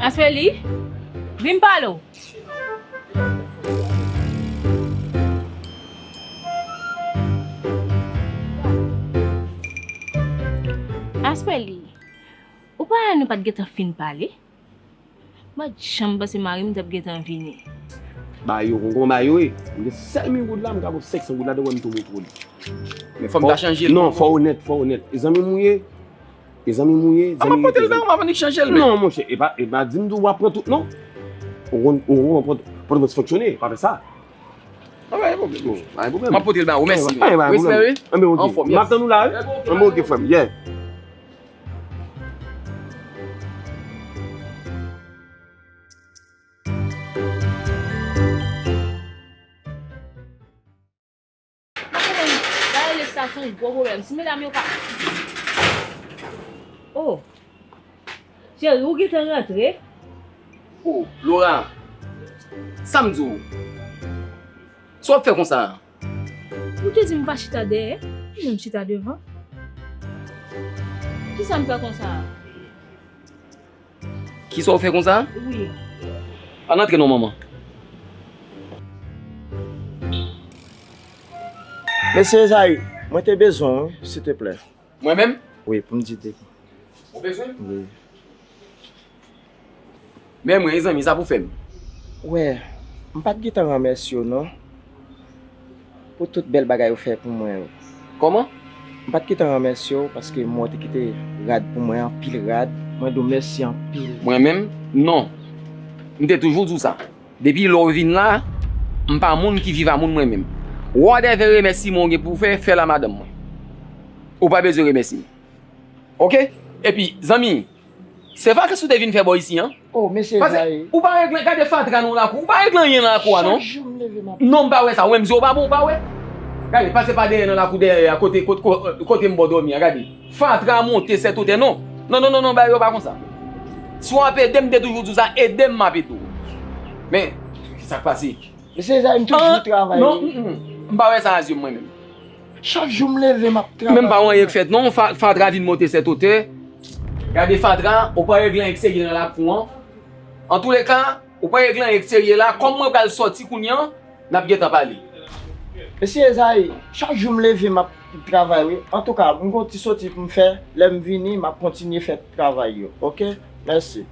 Aspeli, vin pale w. Aspeli, ou pa wè nou pa t gentan fin pale? M pa t janm panse mari m t ap gentan vini. Ba yo, konn kòman ba yo ye? M gen sèt mil goud la, m ka ba w senk san goud la, te wè m tou montre w li. Men fò m ta chanje l. Non, fò onèt, fò onèt. E zanmi m ou ye? E zanmi m ou ye? A, m ap pote l ba ou, m ap annik chanje l, men. Non, monchè, e pa, e pa di m tou w ap pran tout, non. Ou konn, ou konn pran, pran fonksyone, pa fè sa. Pa gen pwoblèm, non, pa gen pwoblèm. M ap pote l ba ou, mèsi, men. Respè, wi. Anfòm, yes. M ap tann ou la, wi. Anben, oke, frè m, yeah. Mwen konnen, dayè lè sa se yon gwo pwoblèm. Si medam yo pa... Oh! Cheri, ou gentan rantre? Oh, Laura! Sa m di w? Sa w ap fè konsa a? Ou te di m pa chita dèyè, ou menm chita devan. Kisa m fè konsa a? Kisa w fè konsa? Wi. Ann antre non, manman. Mesye Ezayi, mwen te bezwen w, wi, silteplè. Mwen menm? Wi, pou m di de. Ou bezwen m? Wi. Men mwen, zanmi, sa pou fè m. Wè, m pa t gentan remèsye w non, pou tout bèl bagay ou fè pou mwen yo. Kòman? M pa t gentan remèsye w paske m wè w te kite rad pou mwen, anpil rad. Mwen di w mèsi anpil. Mwen menm? Non. M te toujou di w sa. Depi lè w vin la, m pa moun ki viv a moun mwen menm. Whatever remèsiman w gen pou w fè, fè l a madanm mwen. Ou pa bezwen remèsye m. Oke? Epi, zanmi, se vakans ou te vin fè bò isi an? Oh, mesye Ezayi. Ou pa regle, gade fatra nan lakou. Ou pa regle anyen nan lakou a, non? Chak jou m leve, m ap... Non, m pa wè sa. Ou menm, zye w pa bon, ou pa wè? Gade, pase pa dèyè nan lakou dèyè a, kote, kote, kote, kote m ba w dòmi a, gade. Fatra monte sèt otè, non. Non, non, non, non, bagay yo pa konsa. Si w ap ede m, m te toujou di w sa, ede m, m ap ede w. Men, kisa k pase? Mesye Ezayi, m toujou travay, wi. Non, mm, mm. M pa wè sa a zye m, mwen menm. Chak jou m leve, m ap travay. Menm pa w anyen k fèt, non. Fa-, fatra vin monte sèt otè. Gade fatra, ou pa regle anyen k serye nan lakou an. Antouleka, ou pa regle anyen k serye la. Kòm mwen pral sòti kounye an, n ap gentan pale. Mesye Ezayi, chak jou m leve, m ap travay, wi. Antouka, m gon ti soti pou m fè. Lè m vini, m ap kontinye fè travay yo. Oke? Mèsi.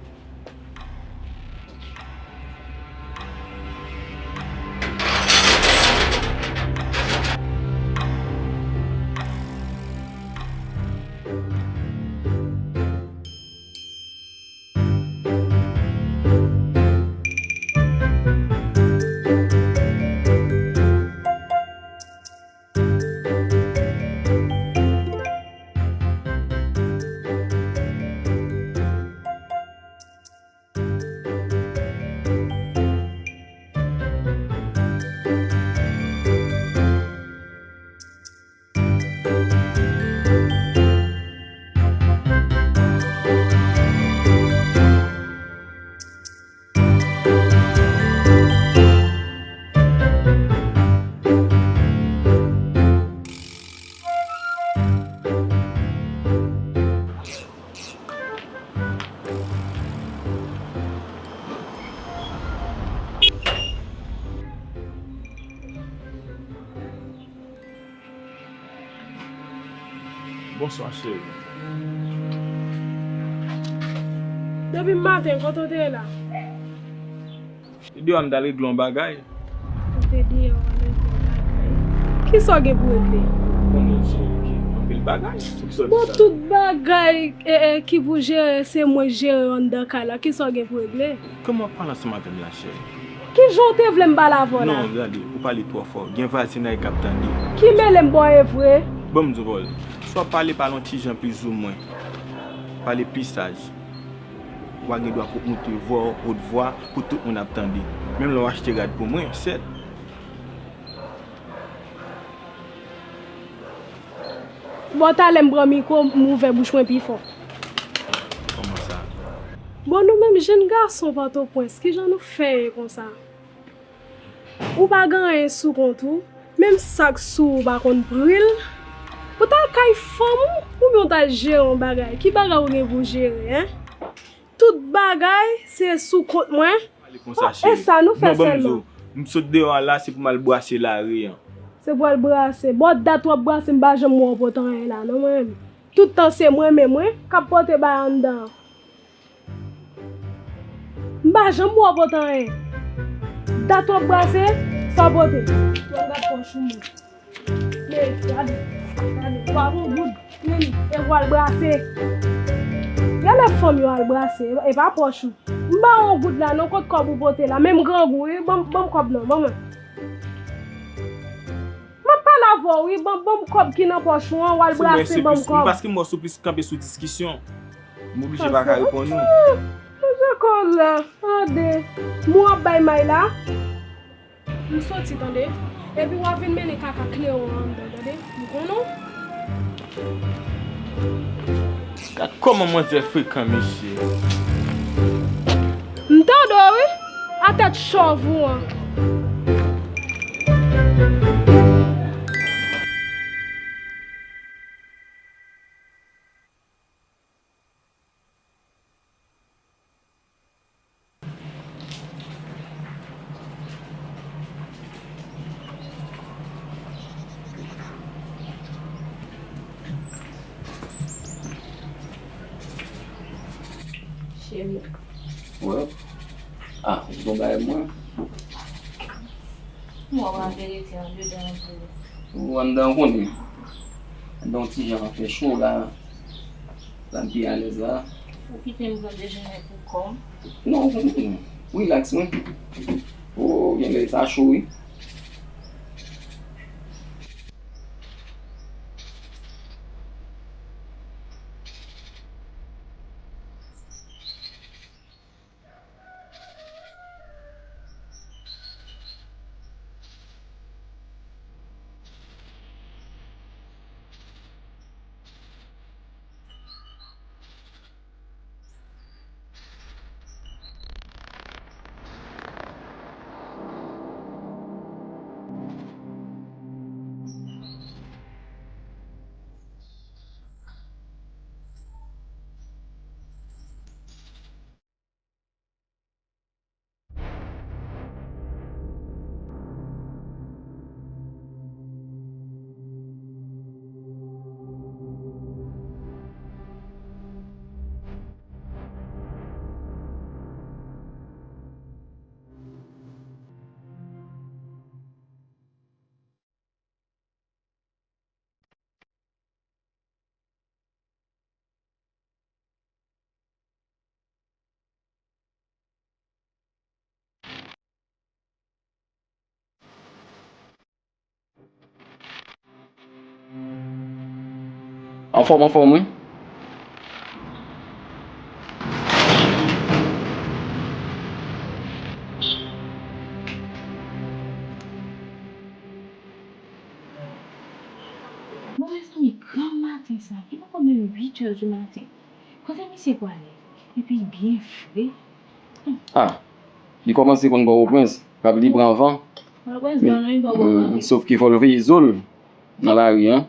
Bonswa, cheri. Depi maten, kote w te ye la? Deyò a, m t al regle yon bagay. Ou te deyò a, al regle yon bagay. Kisa w gen pou regle? Ou konnen, cheri, gen anpil bagay. Poukisa w di sa? Bon, tout bagay, e, e, ki pou jere, se mwen jere anndan kay la. Kisa w gen pou regle? Kòman w ap pale ansanm avè m la, cheri? Kijan w te vle m pale avè w la? Non, gade, ou pale twò fò. Gen vwazinay k ap tande. Ki mele m ba w, e vre? Ban m di w, Paul. Swa pale, pale yon ti jan plizoumwen. Pale pi saj. Ou pa gen dwa pou w monte vwa w, wot vwa, pou tout moun ap tande. Menm lè w achte rad pou mwen, sèt. Bon, talè m pran mikwo, m ouvè bouch mwen pi fò. Kòman sa? Bon, nou menm jenn gason Pòtoprens, kijan nou fè ye konsa? Ou pa gen anyen sou kont ou, menm sa k sou ou pa konn pri l. Ou t al kay fanm ou, oubyen ou t al jere yon bagay? Ki bagay ou gen pou jere, en? Tout bagay se sou kont mwen. Pale konsa, cheri. E sa nou fè sèlman? Non, ban m di w, m sot deyò a la, se pou m al brase lari an. Se pou al brase. Bon, dat w ap brase, m pa janm wè w pote anyen la, non, mwen menm. Tout tan se mwen menm, wi, k ap pote bagay anndan an. M pa janm wè w pote anyen. Dat w ap brase, sa w pote. W ap gad pòch ou menm. Men, gade, gade, twa bon goud, men, e w al brase. Genlè fanm yo al brase, e pa pòch ou. M ba w yon goud la, non, kot kòb ou pote la, men m grangou, wi, ban m, ban m kòb nan, ban mwen. M ap pale avè w, wi, ban, ban m kòb ki nan pòch ou an, w al brase, ban m kòb. Paske m wè w sou plis kanpe sou diskisyon. M oblije pa ka reponn ou. Manje kòb la, tande. M w ap bay may la. M soti, tande. Epi w a vin mennen kaka Cléo anndan, tande. M konnen w. Gad kòman manzè frekan, mesye. M tande w, wi. A tèt chòv ou an. Cheri. Wè. Ah, ou bon bagay mwen. Mwen wè verite andedan an tou. Ou anndan, ou konnen. Anndan yon ti jan fè cho la. La m pi alèz la. Ou kite m pran dejene pou kò m. Non, ou konnen. Rilaks, wi. Oh, genlè sa cho, wi. Anfòm, anfòm, wi. Bon, mezanmi, gran maten sa, li poko menm uit è di maten. Kote misye pwale? Epi byen fre. Ah, li kòmanse konn Pòtoprens, k ap li pran van. Pòtoprens gran, non, li pa bon. Sof ke fò l veye zo l nan lari an.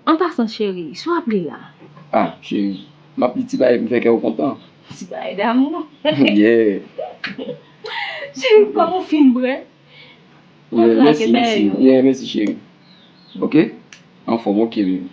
An pasan, cheri, sa w ap li la? Ah, cheri, m ap li ti bagay pou m fè kè w kontan. Ti bagay damou. Yeah. Cheri, kòman w fin prè? Yeah, mèsi, mèsi. Yeah, mèsi, cheri. Ok? Anfòm, ok, baby.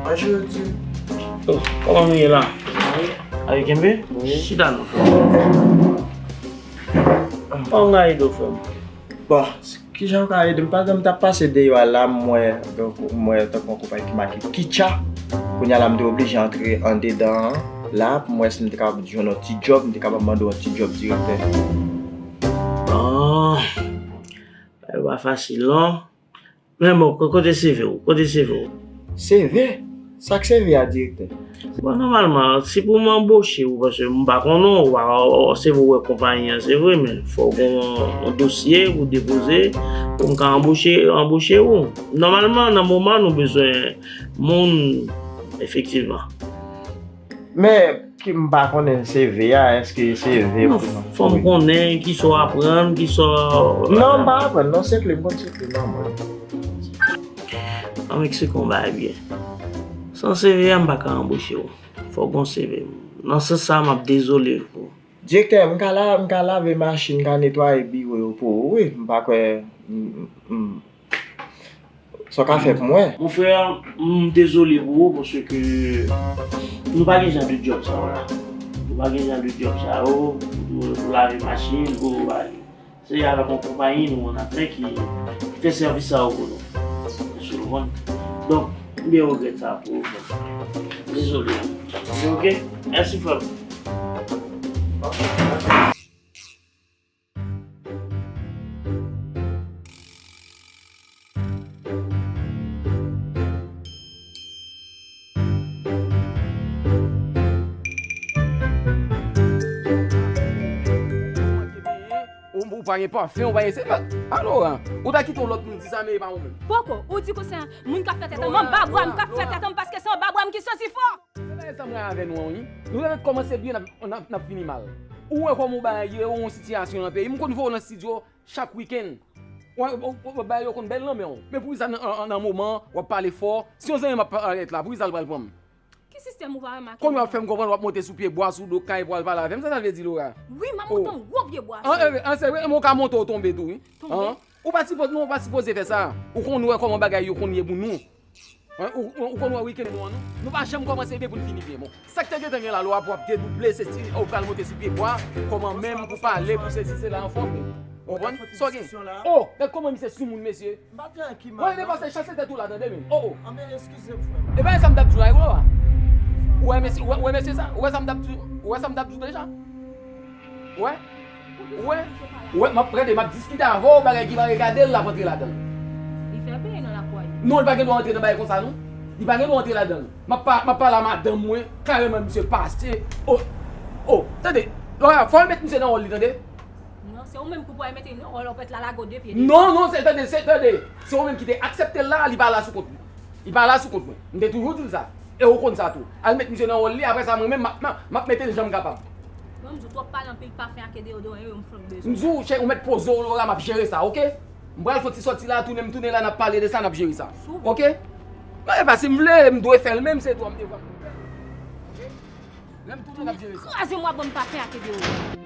Bonjou, Di. Oh, kòman nou ye la? Ayo kenbe? Wi. Chita non, frè m. Kòman w ede w, frè m? Bon, kijan w ka ede m? Pa egzanp, m t ap pase deyò a la, m wè, donk, m wè tankou yon konpayi ki make Kicha. Kounye a la, m te oblije antre andedan an. La, pou m wè si m te kapab jwenn yon ti djòb, m te kapab mande w yon ti djòb, direktè. Bon, bagay pa fasil non. Men bon, ko-, kote C V w? Kote C V w? C V? Sa k C V a, direktè? Bon, nòmalman, se pou m anboche w, paske m pa konnen w, w, w, se vre w wè konpayi an, se vre, men fò w gen yon, yon dosye pou w depoze, pou m ka anboche, anboche w. Nòmalman, nan moman, nou bezwen moun, efektivman. Men, ki, m pa konnen C V a, èske C V... Non, pou fò m konnen kisa w aprann, kisa w... Non, m pa aprann, non, sekle, m konn sekle, non, mwen. Ann eksplike yon bagay byen. San C V a, m pa ka anboche w. Fò w gen yon C V. Nan sans sa, m ap dezole pou ou. Direktè, m ka la, m ka lave machin, m ka netwaye biwo yo pou ou, wi. M pa kwè, m, m, sa w ka fè pou mwen. Mon frè, m dezole pou ou, paske nou pa gen jan de djòb sa yo la. Nou pa gen jan de djòb sa yo, pou, pou lave machin, pou bagay. Se avèk yon konpayi nou ann afè ki, ki fè sèvis sa yo pou nou. Èske w konprann? Donk, m byen regrèt sa pou ou, frè m. Dezole. Se oke? Mèsi, frè m. Ou, ou pa gen pafen, ou pa gen se, a, a Laura, ou ta kite yon lòt moun di sa, men e pa ou menm. Poko, ou di konsa, moun k ap fè tèt anba bra m, k ap fè tèt anba paske se anba bra m ki santi fò. Se bagay sa m rayi avè nou an, wi. Nou te kòmanse byen, n ap, n ap, n ap fini mal. Ou wè kòman yon bagay ye, yon sitiyasyon nan peyi. M konn voye w nan estidyo chak wikenn. Ou wè, ou, ou, bagay yo konn bèl nan men w. Men poukisa nan, nan, nan moman w ap pale fò, si yon zanmi m ap parèt la, poukisa l pral pran m? Ki sistèm ou pa remake? Konn w ap fè m konprann w ap monte sou pye bwa, sou do kay pou al pale avè m. Sa sa vle di, Laura? Wi, m ap monte yon gwo pye bwa. An, an, se vre, men w ka monte w tonbe tou, wi. Tonbe? An? Ou pa sipoze, non, ou pa sipoze fè sa. Ou konn wè kòman bagay yo konn ye pou nou. Wen, ou, ou, ou konn wè wikenn nou an, nou, nou pa janm kòmanse byen pou n fini byen. Bon, sa k te gentan gen la, Laura, pou w ap dedouble, se si ou pral monte sou pye bwa, kòman menm pou pale, pou sesi, sela, anfòm. Ou konprann? Sa w gen? Oh, gad kòman misye soumoun, mesye. M pa tranki mal, non. Mwen, depanse chase tèt ou la, tande, men. Oh, oh. Anben, eskize m, frè. E bagay sa m t ap di w la, Laura. Ou wè mesye, ou wè, ou wè mesye sa? Ou wè sa m t ap di, ou wè sa m t ap di w deja? Ou wè? Ou wè? Ou wè, m ap, tande, m ap diskite avè w, bagay ki pa regade l, l ap antre ladan l. Li fè peye nan lakou a, wi. Non, li pa gen dwa antre nan bagay konsa, non. Li pa gen dwa antre ladan l. M ap pa, m ap pale a madanm mwen, kareman misye pase. Oh, oh, tande, Laura, fò w met misye nan wòl li, tande. Non, se ou menm ki pou al mete nan wòl, w ap ret la lage w de pye deyò. Non, non, se, tande, se, tande. Se ou menm ki te aksepte l la, li pa la sou kont li. Li pa la sou kont mwen. M te toujou di l sa. E ou konn sa tou. Al met misye nan wòl li, apre sa, mwen menm, m ap, m ap, m ap mete l jan m kapab. Mwen, m di w twòp pale anpil pafen ak deyodoran yo, m flank bezwen. M di w, chè, ou mèt poze w, Laura, m ap jere sa, oke? M pral fè yon ti sòti la, tounen, m tounen la, n ap pale de sa, n ap jere sa. Oke? Non, e pa si m vle, m dwe fè l menm, se dwa m devwa m pou fè l. Oke? Lè m tounen, n ap jere sa. Kraze mwa, ban m pafen ak deyodoran.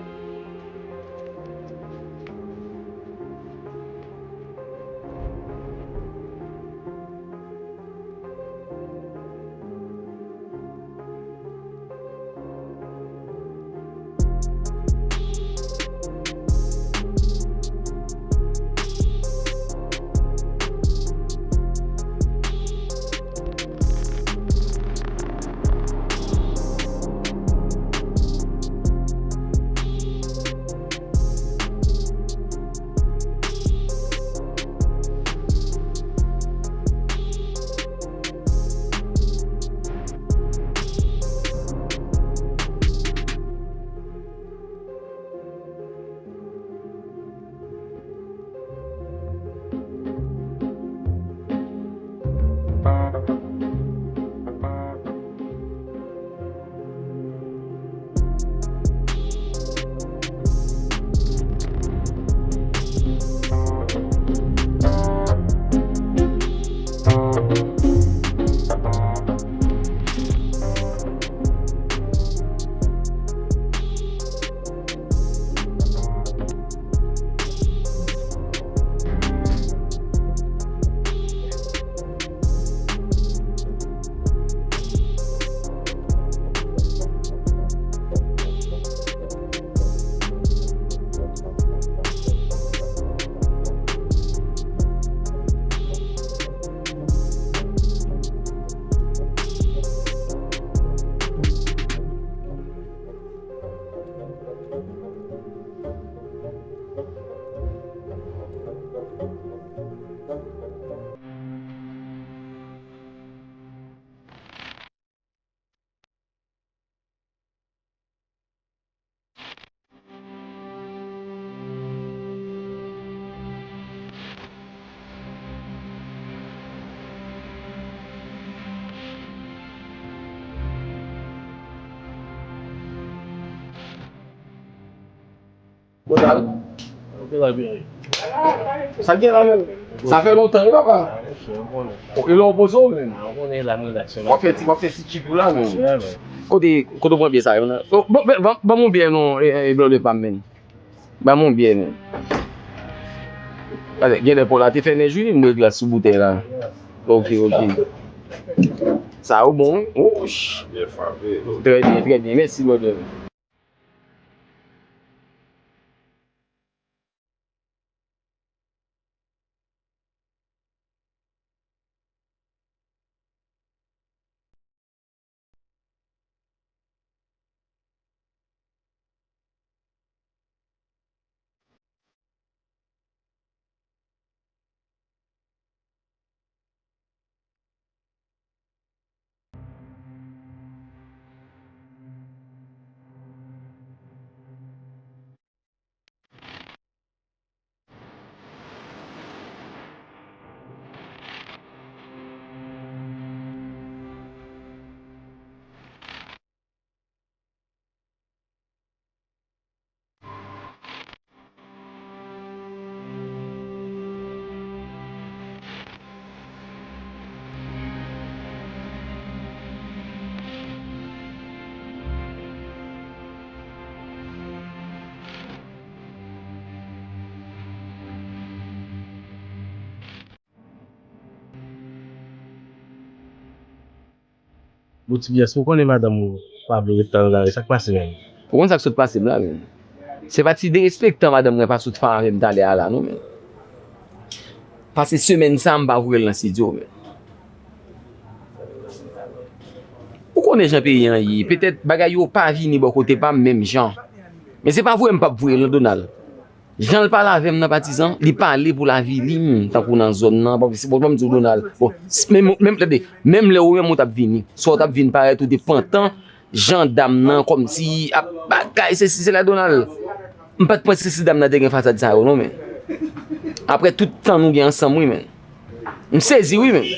Sa k gen la menm? Sa fè lontan wi papa. E lè w poze w menm? W ap fè ti, w ap fè ti chip ou la menm. Kote, kote w pran biyè sa yo nan? Ban m yon biyè non, e, e, blòdè pa m menm. Ban m yon biyè menm. Gade, genlè Paul la te fè nèj wi, m wè glas sou boutèy la. Ok, ok. Sa yo bon wi. Wouch. Byen frape. Trè byen, trè byen. Mèsi, brother. Bon, ti byès, ou konnen madanm ou pa vle ret nan lari, sa k pase menm? Ou konn sa k sot pase m la menm? Se pa ti derespektan madanm mwen pa sot fè avè m talè a la non menm. Pase semèn sa a m pa voye l nan estidyo menm. Ou konnen jan peyi an ye, petèt bagay yo pa vini bò kote pa m menm jan. Men se pa voye m p ap voye l non Donald. Jan l pale avè m nan patizan, li pale pou l avili m tankou nan zòn nan, paske se bon, ban m di w Donald, bon, menm, menm, tande, menm lè ou menm ou t ap vini, swa w t ap vin parèt ou te pantan, jan dam nan kòmsi ap bagay, sesi, sela Donald. M pa t panse si dam nan te gen fasad sa yo non, men. Aprè tout tan nou gen ansanm, wi, men. M sezi wi menm.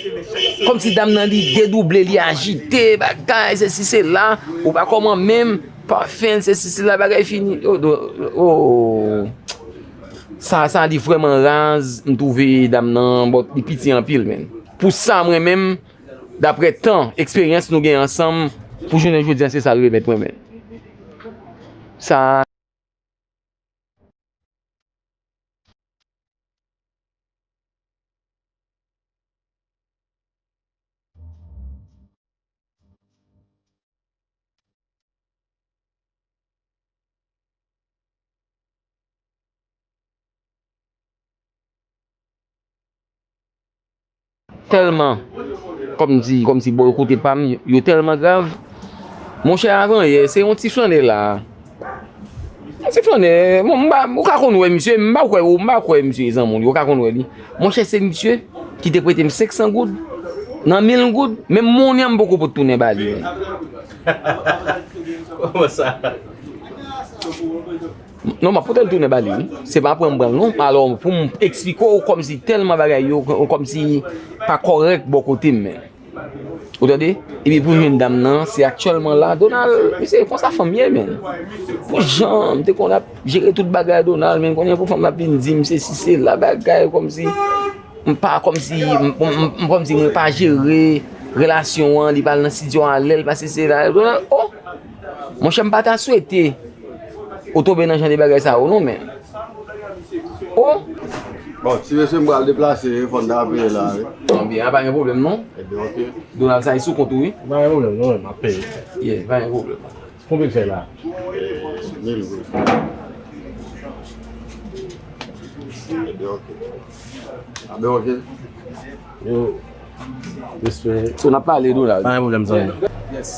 Kòmsi dam nan li dedouble, li ajite, bagay, sesi sela, ou pa kòman menm, pafen, sesi sela, bagay fini. Oh, do, oh. Sa, sa li vrèman raz, m twouve dam nan, bon, li piti anpil menm. Pou sa mwen menm, daprè tan, eksperyans nou gen ansanm, pou jounen jodi a, se sa l remèt mwen menm. Sa Tèlman, kòmsi, kòmsi bò yo kote pa m, yo tèlman grav. Monchè, avanyè, se yon ti flannè la. Yon ti flannè, bon, m pa, ou ka konn wè misye, m pa kwè, ou, m pa kwè misye zanmi w, ou ka konn wè li. Monchè, se misye ki te prete m senk san goud, nan mil goud, menm monnen an m poko pot tounen ba li, men. Kòman sa? Non, m ap pote l tounen ba li, wi. Se pa pran m pran l, non. Alò, pou m eksplike w, kòmsi tèlman bagay yo, kòmsi pa kòrèk bò kote m, men. Ou tande? Epi pou m jwenn dam nan, se aktyèlman la, Donald, misye, konsa fanm ye, men. Pou jan m te konn ap jere tout bagay, Donald, men konnen pou fanm ap vin di m sesi, sela, bagay, kòmsi, m pa, kòmsi, m, m, m, kòmsi mwen pa jere relasyon an, li pa al nan estidyo a lè l pase, sela, Donald, oh! Monchè, m pa ta swete ou tonbe nan jan de bagay sa yo non, men. Oh! Bon, ti mesye, m pral deplase, fò n ta peye la, wi. Bon, byen, pa gen pwoblèm, non. Ebyen, ok. Donald, sa e sou kont ou, wi. Pa gen pwoblèm, non, m ap peye. Yeah, pa gen pwoblèm. Konbyen l fè la? Eh, mil goud. Ebyen, ok. Ebyen, ok. Yo. Respè. So, n ap pale, Donald. Pa gen pwoblèm, zanmi. Yes.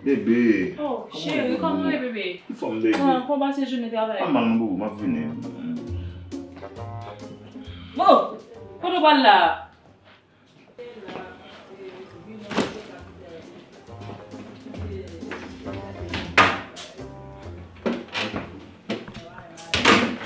Bebe. Oh, cheri, kòman w ye, bebe? Anfòm, bebe. Kòman, kòman pase jounen travay? Pa mal non, boo, m ap vini. Bon, kote w pral la? Bebe. Oh, cheri, kòman w ye, bebe? Anfòm, bebe.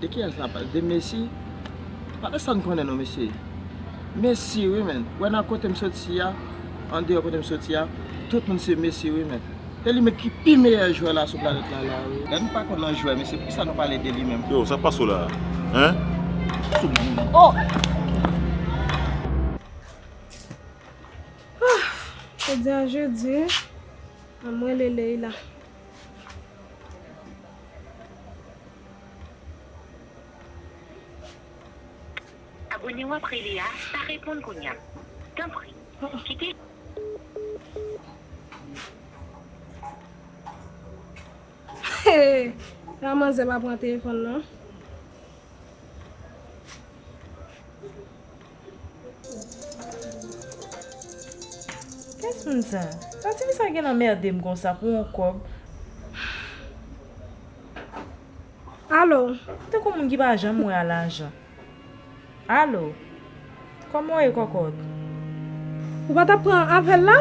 De kiyès n ap pale? De Messi? Pa de sa n konnen non, mesye. Messi wi, men. Wè nan kote m soti a, andeyò kote m soti a, tout moun se Messi wi, men. Se li menm ki pi meyè jwè la sou planèt la, la, wi. Lè nou pa konn nan jwè, mesye, poukisa nou pale de li menm? Yo, sa k pase w la a? Hein? Oh! Ah, jodi a jedi, wi. An mwen leley la. Abòne w ap rele a pa reponn kounye a. Tanpri, kite. La manzè pa pran telefòn nan. Kiyès moun sa? Sa tifi sa gen anmède m konsa pou yon kòb. Alo. Tankou moun ki pa janm wè a lajan. Alo. Kòman w ye, kòkòt? Ou pa t ap pran apèl la?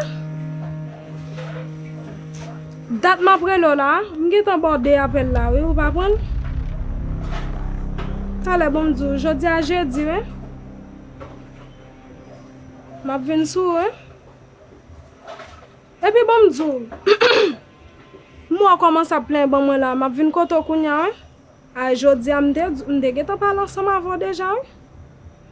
Dat m ap rele w la, m gentan ba w de apèl la, wi, ou pa pran l? Talè, bon, m di w, jodi a jedi, wi. M ap vin sou ou, wi. Epi, bon, m di w, m wè w kòmanse ap plenyen ban mwen la, m ap vin kote w kounye a, wi. Ay, jodi a, m te, m te gentan pale ansanm avè w deja, wi.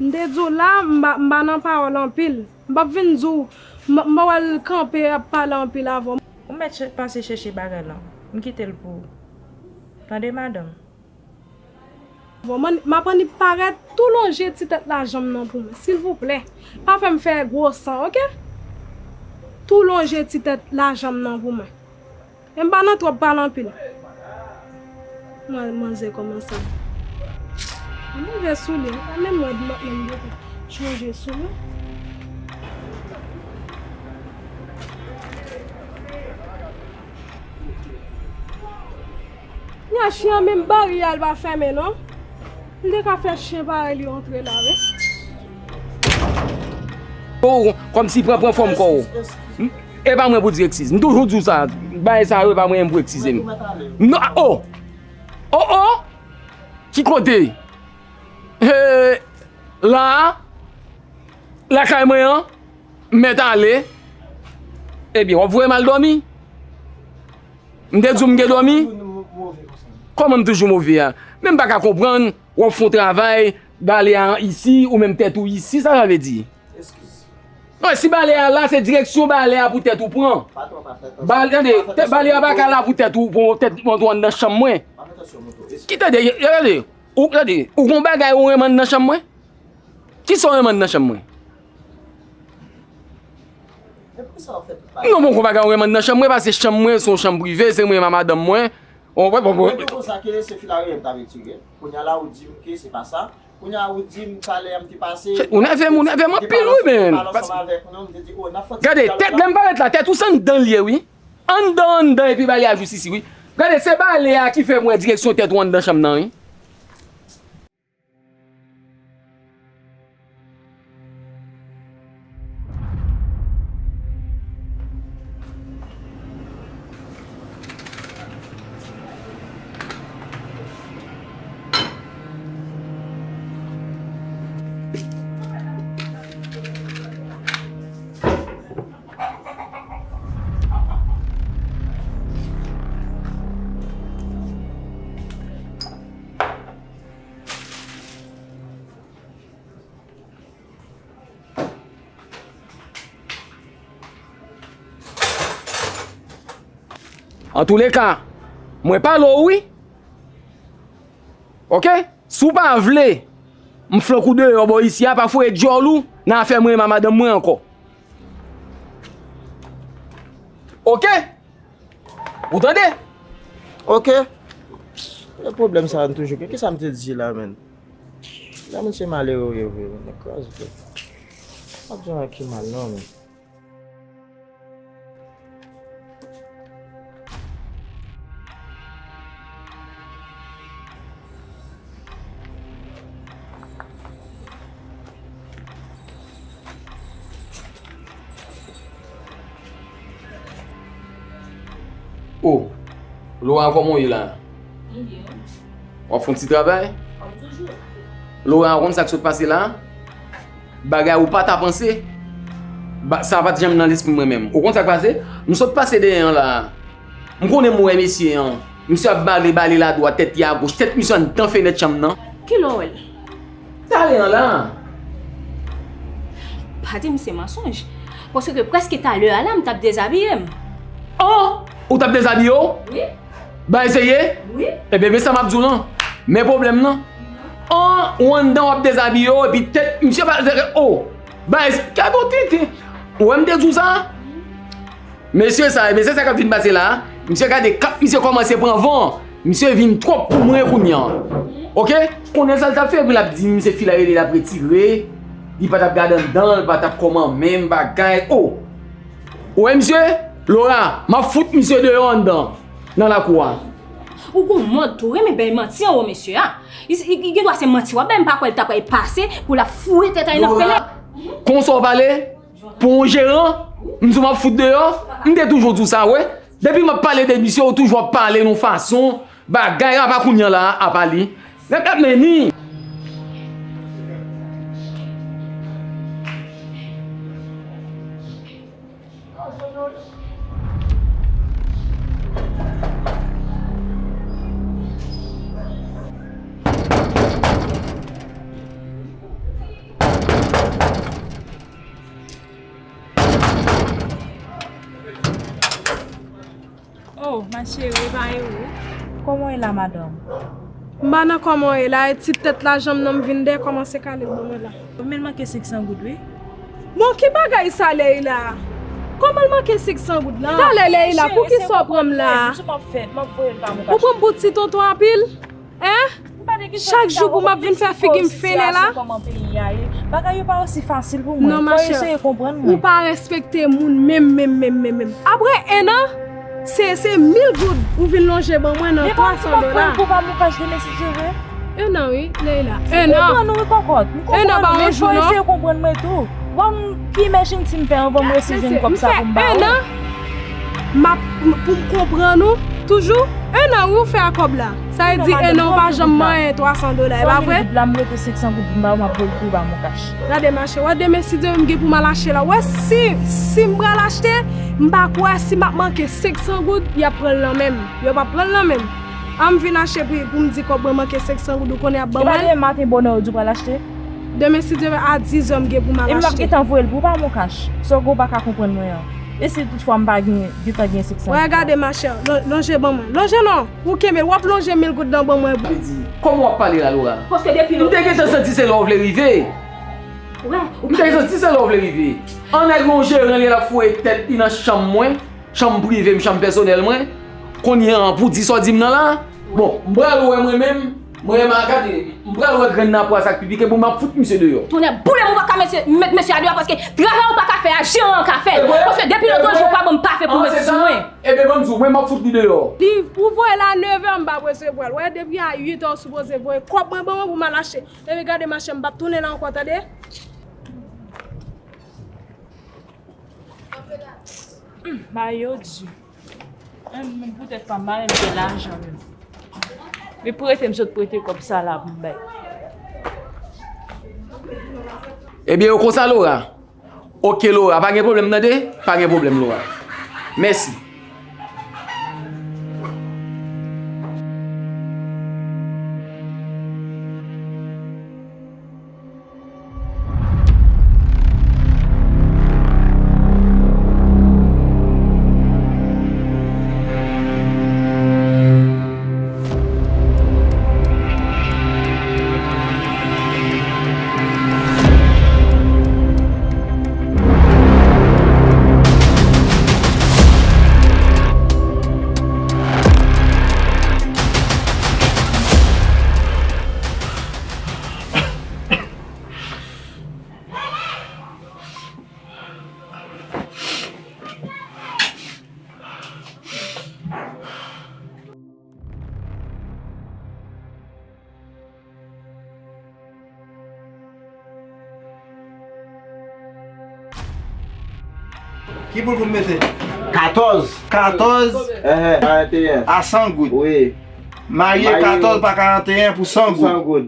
M te di w la, m pa, m pa nan pawòl anpil. M p ap vin di w, m, m pa pral kanpe ap pale anpil avè w. Ou mèt chè-, pase chèche bagay lan. M kite l pou ou. Tande, madanm? Bon, man, m ap annik parèt tou lonje ti tèt lajan m nan pou mwen, silvouplè. Pa fè m fè gwo san, oke? Tou lonje ti tèt lajan m nan pou mwen. E m pa nan twòp pale anpil. Mwen, manzè kòmanse ap. Move soulye, pa menm wè m ap menm chanje soulye. Nya chen an menm bari a l pa fèmen non. Li te ka fè chen parèy li antre la wi. Oh, kòmsi pran, pran fòm kò w. E pa mwen pou di eskiz. M toujou di w sa. Bagay sa yo e pa mwen pou eskize m. Non, oh! Oh, oh! Ki kote? He, la a? Lakay mwen an? M mèt ale? Ebyen, w ap voye m al dòmi? M te di w m gen dòmi? Kòman m toujou move a? Men m pa ka konprann, w ap fè yon travay, bale a isi, ou menm tèt ou isi, sa sa vle di? Non, si bale a la, se direksyon bale a pou tèt ou pran. Bale, tande, bale a pa ka la pou tèt ou, pou tèt ou anndan chanm mwen. Ki tande, tande, ou tande, ou gon bagay ou renmen anndan chanm mwen? Kisa w renmen anndan chanm mwen? Non, bon, gon bagay ou renmen anndan chanm mwen, paske chanm mwen se yon chanm prive, se mwen menm ak madanm mwen. Bon, bon, bon, bon. Mwen te konsa ke se fil a reyèl m t ap etire. Kounye a la ou di m ke se pa sa. Kounye a ou di m talè a m te pase. Ou nève m, ou nève m anpil wi, men. Gade, tèt lè m parèt la, tèt ou se anndan l ye wi. Anndan, anndan, epi bale a jis isi wi. Gade, se bale a ki fè m wè direksyon tèt ou anndan chanm nan wi. Antouleka, mwen pale w wi. Oke? Si w pa vle m flank ou deyò bò isi a, pa foure djòl ou nan afè mwen menm ak madanm mwen ankò. Oke? Ou tande? Oke. E pwoblèm sa a n toujou gen. Kisa m te di la menm? La moun se malere w ye vre, nèg kraze tèt. M ap di w anyen ki mal non menm. Oh, Laura, kòman w ye la? M byen. W ap fè yon ti travay? Laura, ou konn sa k sot pase la? Bagay ou pa ta panse. Ba, sa pa t janm nan lespri mwen menm. Ou konn sa k pase? M sot pase dèyè an la. M konnen m wè mesye an. Misye ap bale, bale ladwat, tèt li agoch, tèt misye anndan fenèt chanm nan. Kilè w wè l? Talè an la. Pa di m se mansonj. Paske prèske talè a la, m t ap dezabiye m. Oh! Ou t ap dezabiye w? Wi. Bay serye? Wi. Ebyen, men sa m ap di w lan. Men pwoblèm nan. An, ou anndan w ap dezabiye w, epi tèt misye pa, oh! Bay, gade w tenten. Ou wè m te di w sa? Mesye sa, mesye sa k ap vin pase la, misye gade kap misye kòmanse pran van. Misye vin twòp pou mwen kounye a. Oke? Konnen sa l t ap fè, epi l ap di m se fi la rele l ap retire. Li pa t ap gade anndan, li pa t ap kòman menm bagay. Oh! Ou wè misye? Laura, m ap fout misye deyò anndan, nan lakou a. Ou gon mòd tou renmen bay manti anwo mesye a. Li, li, li gen dwa se manti w ap bay, m pa kwè l ta pral pase pou l ap foure tèt a nan fenèt. Konsa w pale? Pou yon jeran, m di w m ap fout deyò, m te toujou di w sa, wi. Depi m ap pale de misye, ou toujou ap pale yon fason, bagay, apa kounye a la, apa li. Nèg ap mennen. Oh, ma chérie, pa e ou? Kòman w ye la, madanm? M pa nan kòman w ye la, e ti tèt la, janm nan m vin dèyè kòmanse kale l ban mwen la. Men l manke senk san goud, wi. Bon, ki bagay sa, Leila? Kòman l manke senk san goud la? Talè, Leila, pou ki sa w pran m la? Ou pran m pou ti tonton anpil? Hein? Chak jou pou m ap vin fè figi m fennen la? Bagay yo pa osi fasil pou mwen. Non, ma chère, ou pa respekte moun menm, menm, menm, menm, menm. Apre en an, se, se mil goud ou vin lonje ban mwen nan twa san dola. En an, wi, Leila. En an. En an pa yon jou, non. Bon, ki imajin si m fè anvan m resi jwenn kòb sa pou m ba ou? M ap, m, pou m konprann ou, toujou, en an wi ou fè a kòb la. Sa vle di en an ou pa janm manyen twa san dola, e pa vre? Mil goud la, m rete senk san goud pou m ba ou, m ap voye l pou ou ba m an kach. Gade machè, wè demen si Dye vle m gen pou m al achte la. Wè si, si m pral achte, m pa kwè si m ap manke senk san goud, y ap pran l nan men m. Yo p ap pran l nan men m. An m vin achte pou, pou m di kòb mwen manke senk san goud, ou konnen y ap ban mwen l. E pa demen maten bonè ou di w pral achte? Demen si Dye vle a dizè m gen pou m al achte. E m ap gentan voye l pou ou pa m an kach. Sa w gen w pa ka konprann mwen an. E si toutfwa m pa gen, gentan gen senk san goud la? Wè gade machè, lon-, lonje ban mwen. Lonje non, ou kenbe l, w ap lonje mil goud lan ban mwen. Sa vle di, kòman w ap pale la, Laura? Paske depi m te gentan santi se la w vle rive. Wè, ou m te gentan santi se la w vle rive. An nèg yon jeran li l ap foure tèt li nan chanm mwen. Chanm prive m, chanm pèsonèl mwen. Kounye a pou di sa w di m nan la. Bon, m pral wè mwen menm. Mwen menm a gade, m pral wè grenn nan pwa sa k pi pike pou m ap fout misye deyò. Tonnè boule m, ou pa ka mesye, met mesye a deyò paske travay ou pa ka fè a, jeran an ka fè l. Paske depi lòt jou ou pa ban m pafe pou met sou mwen. Ebyen ban m di w, mwen m ap fout li deyò. Li, ou voye l a nevè, m pa presevwa l. Wè depi a uitè ou sipoze voye kòb mwen ban mwen pou m al achte. Ebyen gade machè, m p ap tounen la ankò, tande? Hmm, bagay yo di. Menm, menm poutèt pa m, pa menm gen lajan menm. Li prete m sot prete kòb sa la pou m bay. Ebyen, yo konsa, Laura? Oke, Laura, pa gen pwoblèm, tande? Pa gen pwoblèm, Laura. Mèsi. Ki boul pou m mete? Katòz. Katòz? Enhen, karanteyen. A san goud. Wi. Marye katòz pa karanteyen pou san goud. San goud.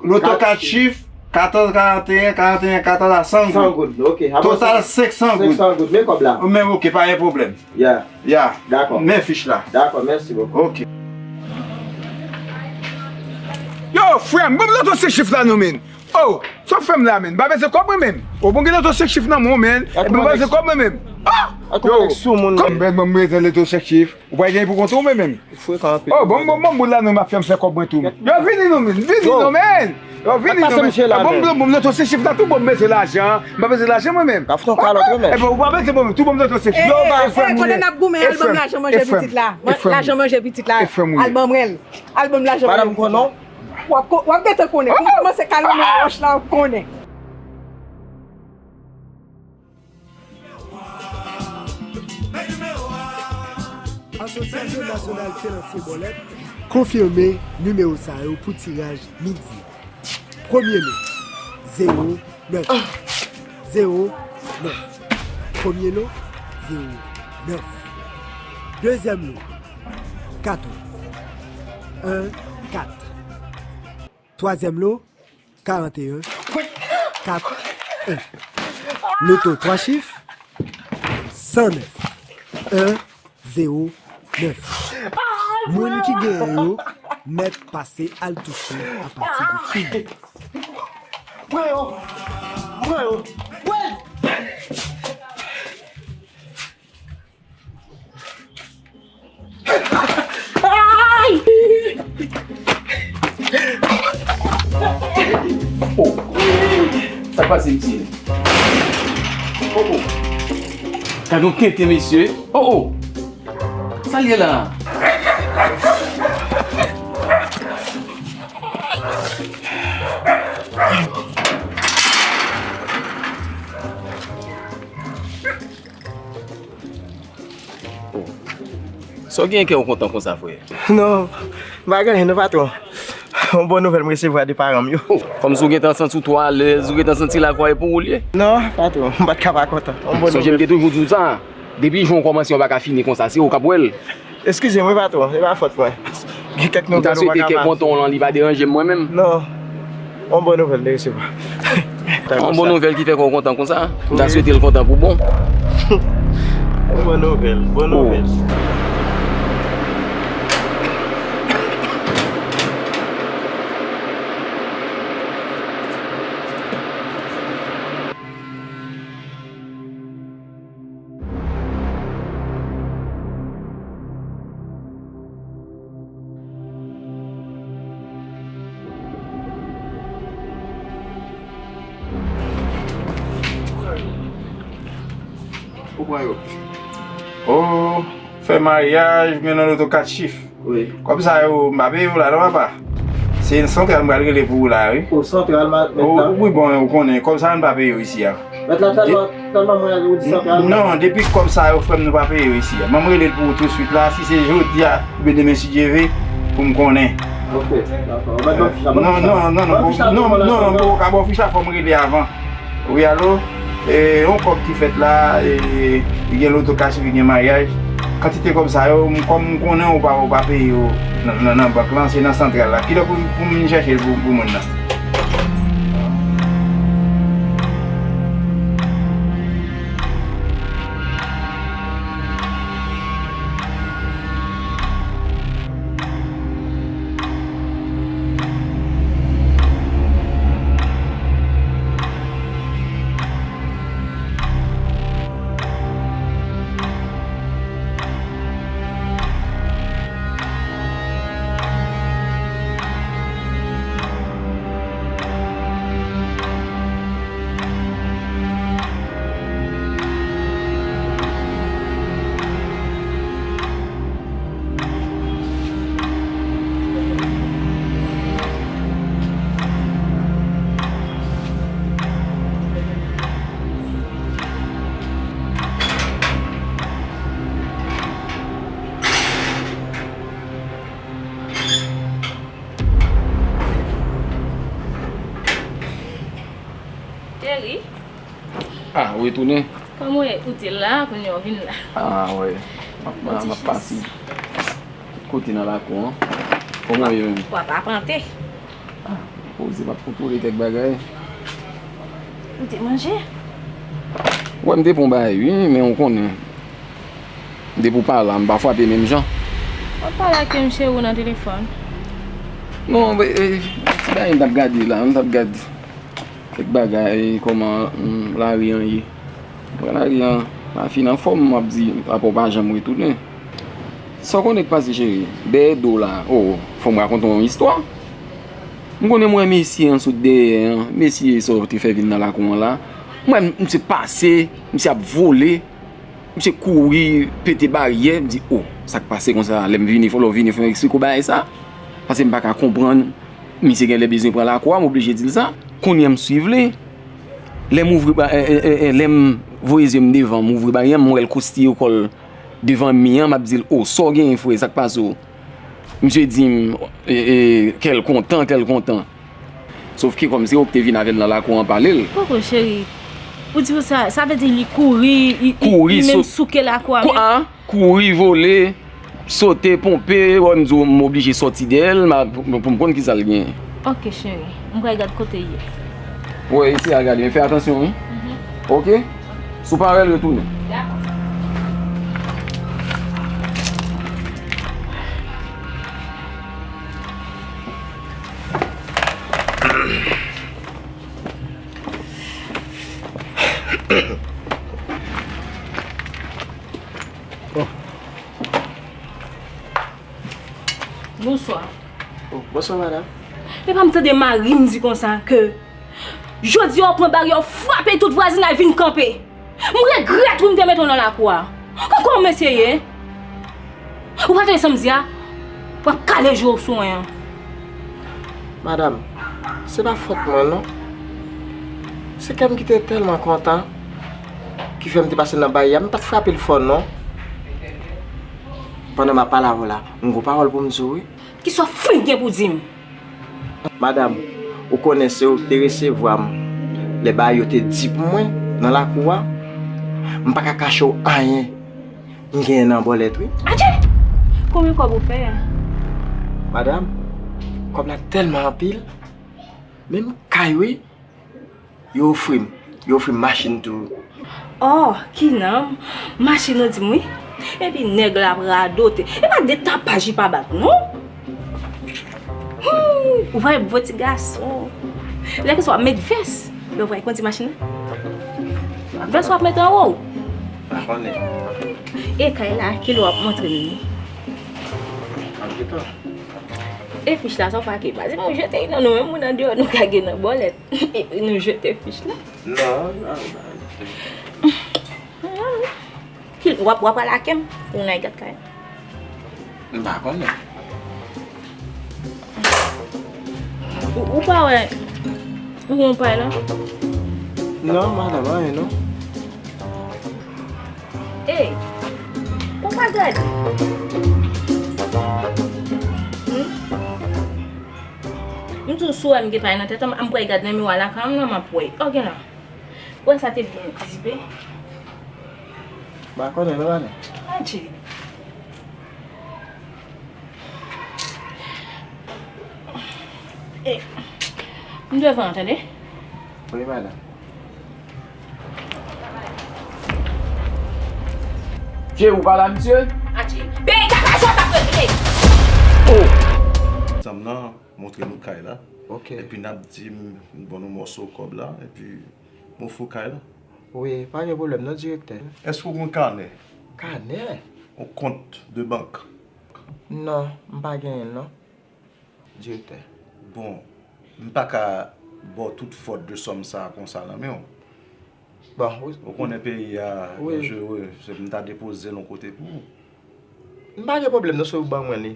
Loto kat chif, katòz karanteyen, karanteyen katòz a san goud. San goud, ok. Total senk san goud. Senk san goud, men kòb la. Men ok, pa gen pwoblèm. Ya. Ya. Dakò. Men fich la. Dakò, mèsi bokou. Ok. Yo, frè m, ban m loto senk chif la non, men. Oh, sa w fè m la, men? M pa bezwen kòb mwen menm. Ou bon gen loto senk chif nan men w, men. Epi m pa bezwen kòb mwen menm. Ah! Yo, kòm m bezwen loto senk chif, ou pa gen pou kont ou menm menm. Frekan anpil. Oh, bon, bon, bon, boul la non, m ap fè m fè kòb mwen tou. Yo, vini non, men. Vini non, men. Yo, vini non, men. Bon, bon, bon, loto senk chif la tou, bon, m bezwen lajan. M pa bezwen lajan mwen menm. Ka fè yon kalòt mwen menm. Epi ou pa bezwen bon, tou bon, loto senk chif. Yo, ba frè m, kote n ap goumen, al ban m lajan manje pitit la. Lajan manje pitit la. Al ban mwen l. Al ban m lajan manje pitit la. W ap ko-, w ap gentan konnen. Pou m kòmanse kalon nan wòch la, w ap konnen. Asosyasyon Nasyonal Tenansye Bòlèt konfime nimewo sa yo pou tiraj midi a. Premye lo, zewo nèf. Zewo nèf. Premye lo, zewo nèf. Dezyèm lo, katòz. En kat. Twazyèm lo, karanteyen, kat, en. Loto twa chif, san nèf, en zewo nèf. Moun ki genyen yo mèt pase al touche apati de fini. Pran yo! Pran yo! Pran! Ay! Oh! Sa k pase, mesye? Oh, oh! Gade yon tenten, mesye! Oh, oh! Sa l ye la? Oh. Sa w genyen kè w kontan konsa, frè? Non, m pa gen anyen non, patwon. Yon bon nouvèl m resevwa de paran m yo. Oh, kòmsi w gentan santi w twò alèz, ou gentan santi lavi w pou ou l ye? Non, patwon, m pa t ka pa kontan. Yon bon nouvèl. Sonje m te toujou di w sa, depi jou w kòmanse, w pa ka fini konsa, se ou k ap wè l. Eskize m wi, patwon, se pa fòt mwen. Gen kèk nouvèl ou pa ka pa. M ta swete kè kontan w lan, li pa deranje m mwen menm. Non. Yon bon nouvèl de resevwa. Yon bon nouvèl ki fè kò w kontan konsa. M ta swete l kontan pou bon. Yon bon nouvèl, bon nouvèl. Ou pran yo. Oh, fè maryaj, men nan loto kat chif. Wi. Kòb sa yo, m pa peye yo la non, papa. Se Santral m pral rele pou ou la, wi. O, Santral, mèt la. Wi, bon, ou konnen, kòb sa yo n pa peye yo isi a. Mèt la, tèlman, tèlman mwen ou di Santral. Non, depi kòb sa yo, frè m, nou pa peye yo isi a. Ban m rele l pou ou touswit la, si se jodi a, oubyen demen, si Dye ve, pou m konnen. Ok, dakò. Ou mèt ban m fich la, ban m fich la. Non, non, non, non, non, non, ou ka ban fich la, fò m rele avan. Wi, alo? E, yon kòb ki fèt la, e, li gen loto kachif, li gen maryaj. Kantite kòb sa yo, m, kòm m konnen ou pa, ou pa peye yo nan, nan, nan bank lan, se nan santral la. Kilè pou, pou m vin chèche l pou, pou moun nan? Cheri. Ah, ou retounen? Kòman w ye? Ou te la, kounye a w vin la. Ah, wi. M ap, m ap pase tout kote nan lakou an. Kòman w ye menm? W ap apante. Ah, Poze, m ap kontwole kèk bagay. Ou te manje? Wè, m te pran bagay, wi, men ou konnen. Depi w pa la, m pa frape menm jan. W ap pale ak yon cheri w nan telefòn? Non, e, e, ti bagay m t ap gade la, m t ap gade kèk bagay, kòman, mm, lari an ye. Mwen lari an, pa fin anfòm, m ap di, apa w pa janm retounen. Sa w konnen k pase, cheri? Dèyè do w la, o, fò m rakonte w yon istwa. M konnen m wè mesye an sot dèyè an, mesye sa w te fè vin nan lakou an la. M wè misye pase, misye ap vole, misye kouri, pete baryè, m di, o, sa k pase konsa, lè m vini, fò lè w vini fè m eksplike w bagay sa. Paske m pa ka konprann, misye genlè bezwen pran lakou a, m oblije di l sa. Kounye a m swiv li, lè m ouvri ba, e, e, e, e, lè m voye zye m devan, m ouvri baryè, m wè l kwostiye kò l devan mi an, m ap di l, o, sa w genyen, frè, sa k pase w? Misye di m, e, e, kè l kontan, kè l kontan. Sofke kòmsi ou te vin avè l nan lakou an pale l. Poko, cheri. Ou di sa, sa vle di li kouri, li, li, kouri, li menm sou-, souke lakou a, kou-, men a, kouri, vole, sote, ponpe, wè m di w m oblije sòti dèyè l, m a, pou, pou m konn kisa l genyen. Ok, cheri. M pral gad kote l ye. Wè, eseye al gade, men fè atansyon, wi. Mhm. Ok? Si w pa wè l, retounen. Dakò. Bonswa. Oh, bonswa, madanm. Epa m tande mari m di konsa ke jodi a w pran baryè, w frape tout vwazinay vin kanpe. M regrèt wi m te mete w nan lakou a. Ankò w mesye ye. Ou pa tande sa m di a? W ap kale je w sou mwen an. Madanm, se pa fòt mwen non. Se kè m ki te tèlman kontan ki fè m te pase nan baryè a. M pa t frape l fò non. Pandan m ap pale avè w la, m gon pawòl pou m di w wi. Kisa w fin gen pou di m? Madanm, ou konnen se ou ki te resevwa m lè bagay yo te di pou mwen nan lakou a. M pa ka kache w anyen m genyen nan bòlèt wi. Adje! Konbyen kòb ou fè a? Madanm, kòb la tèlman anpil, menm kay wi. Yo ofri m, yo ofri m machin tou. Oh, ki nanm, machin ou di m wi. Epi nèg la ap radote. E pa de tapaj li pa bat non. Hum, ou pa wè bon ti gason. Lè konsa w ap met vès. Lè w pa kondi machin nan. Vès w ap met anwo w. Pa konnen. E kay la, kilè w ap montre m li? Ap gentan. E fich la, sa w pa ke pa di m ou jete li nan nou menm moun andeyò nou ka gen nan bòlèt. Nou jete fich la. Non, non, non. Ki, w ap, w ap al ak m pou n al gad kay la? M pa konnen. Ou, ou pa wè ou gon pay la? Non, madanm, anyen non. Ey, ou pa gade? Hmm? M di w si w wè m gen pay nan tèt an, m pral gade nan miwa lakay an, m nan m ap wè. Ok la. Ou wè sa te byen zipe? M pa konnen non, madanm. Adje. E, m devan, tande? Wi, madanm. Che, ou pa la, misye? Adje. Bey, gade sa w t ap regle. Oh! Zanm nan montre nou kay la. Ok. Epi n ap di m, m ban nou mòso kòb la, epi m ofri w kay la. Wi, pa gen pwoblèm non, direktè. Èske w gen yon kanè? Kanè? Yon kont de bank? Non, m pa genyen l non, direktè. Bon, m pa ka ba w tout fòt de sòm sa a konsa nan men w. Bon, wi. Ou konnen peyi a danjere, se m ta depoze l yon kote pou ou. M pa gen pwoblèm non, se ou ban mwen li.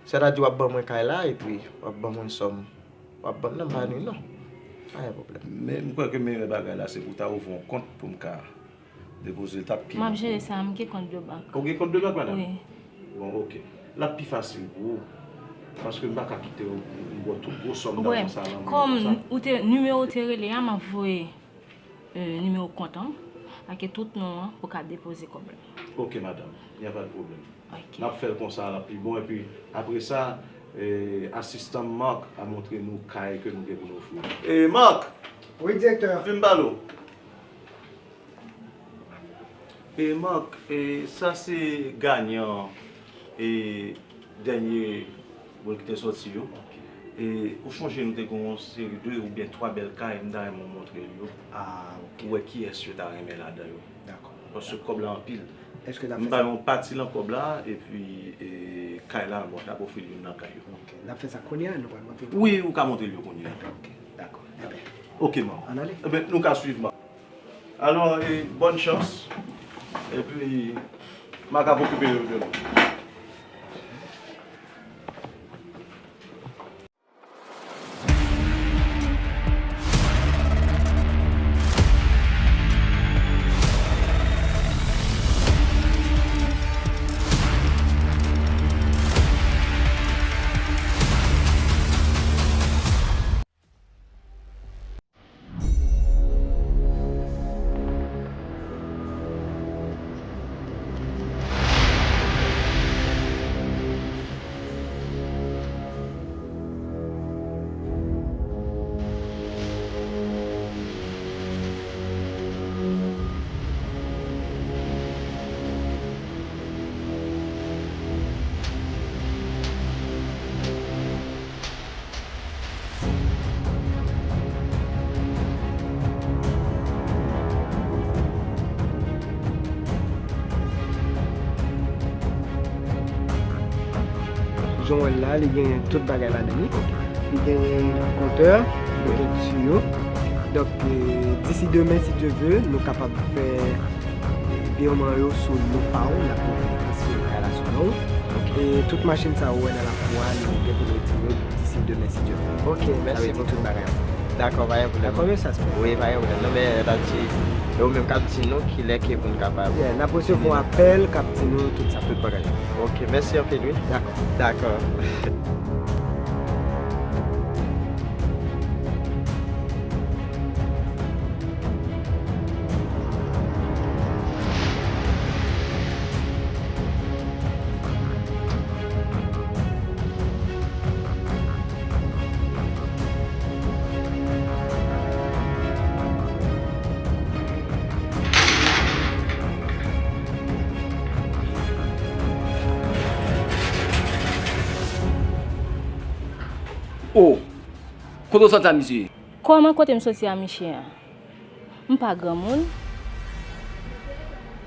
Sètadi w ap ban mwen kay la epi w ap ban mwen sòm. W ap ban m nan, m pa ni non. Pa gen pwoblèm. Men m kwè ke meyè bagay la se pou w ta ouvri yon kont pou m ka depoze l, t ap pi bon pou ou. M ap jere sa, m gen kont de bank. Ou gen kont de bank, madanm? Wi. Bon, ok. L ap pi fasil pou ou. Paske m pa ka kite w, m ba w tout gwo sòm nan konsa nan men w konsa. Kòm ou te, nimewo ou te rele a, m ap voye e, nimewo kont an, ak tout non an pou ka depoze kòb la. Ok, madanm, y a pas de problème. Ok. N ap fè l konsa, l ap pi bon, epi apre sa, E, asistan Mark a montre nou kay ke nou gen pou n ofri. E, Mark! Wi, direktè. Vin m pale w. E, Mark, e, sa se ganyan, e, dènye moun ki te sòti yo. E, ou chonje nou te gen yon seri de oubyen twa bèl kay, m ta renmen w montre l yo. Ah, ok. Pou w wè kiyès yo ta renmen ladan yo. Dakò. Paske kòb la anpil. Èske n ap fè sa? M ba yon pati nan kòb la, epi, e, kay la, bon, n ap ofri l youn nan kay yo. Ok. N ap fè sa kounye a, nou pral montre l? Wi, ou ka montre l yo kounye a. Ok, dakò. Enben. Ok, man. Ann ale. Enben, nou ka swiv, man. Alò, e, bòn chans. Epi, m a ka okipe yo de nou. Jan w wè l la, li gen tout bagay ladan li. Li gen kontè, li gen tiyo. Donk, e, disi demen, si Dye ve, nou kapab fè, e, vireman yo sou non pa w, n ap transfere kay la sou non w. E tout machin sa yo wè nan lakou a, li gen pou n retire yo disi demen, si Dye ve. Ok, mèsi bokou. Sa vle di tout bagay an. Dakò, pa gen pwoblèm. Dakò, mesye, sa se. Wi, pa gen pwoblèm. Non, men, ta di, e ou menm k ap di nou kilè ke pou n kapab. Yeah, n ap resevwa apèl k ap di nou tout sa. Tout bagay. Ok, mèsi anpil, wi. Dakò. Dakò. Oh! Kote w sòti a, mesye? Kòman kote m sòti a, mesye a? M pa granmoun.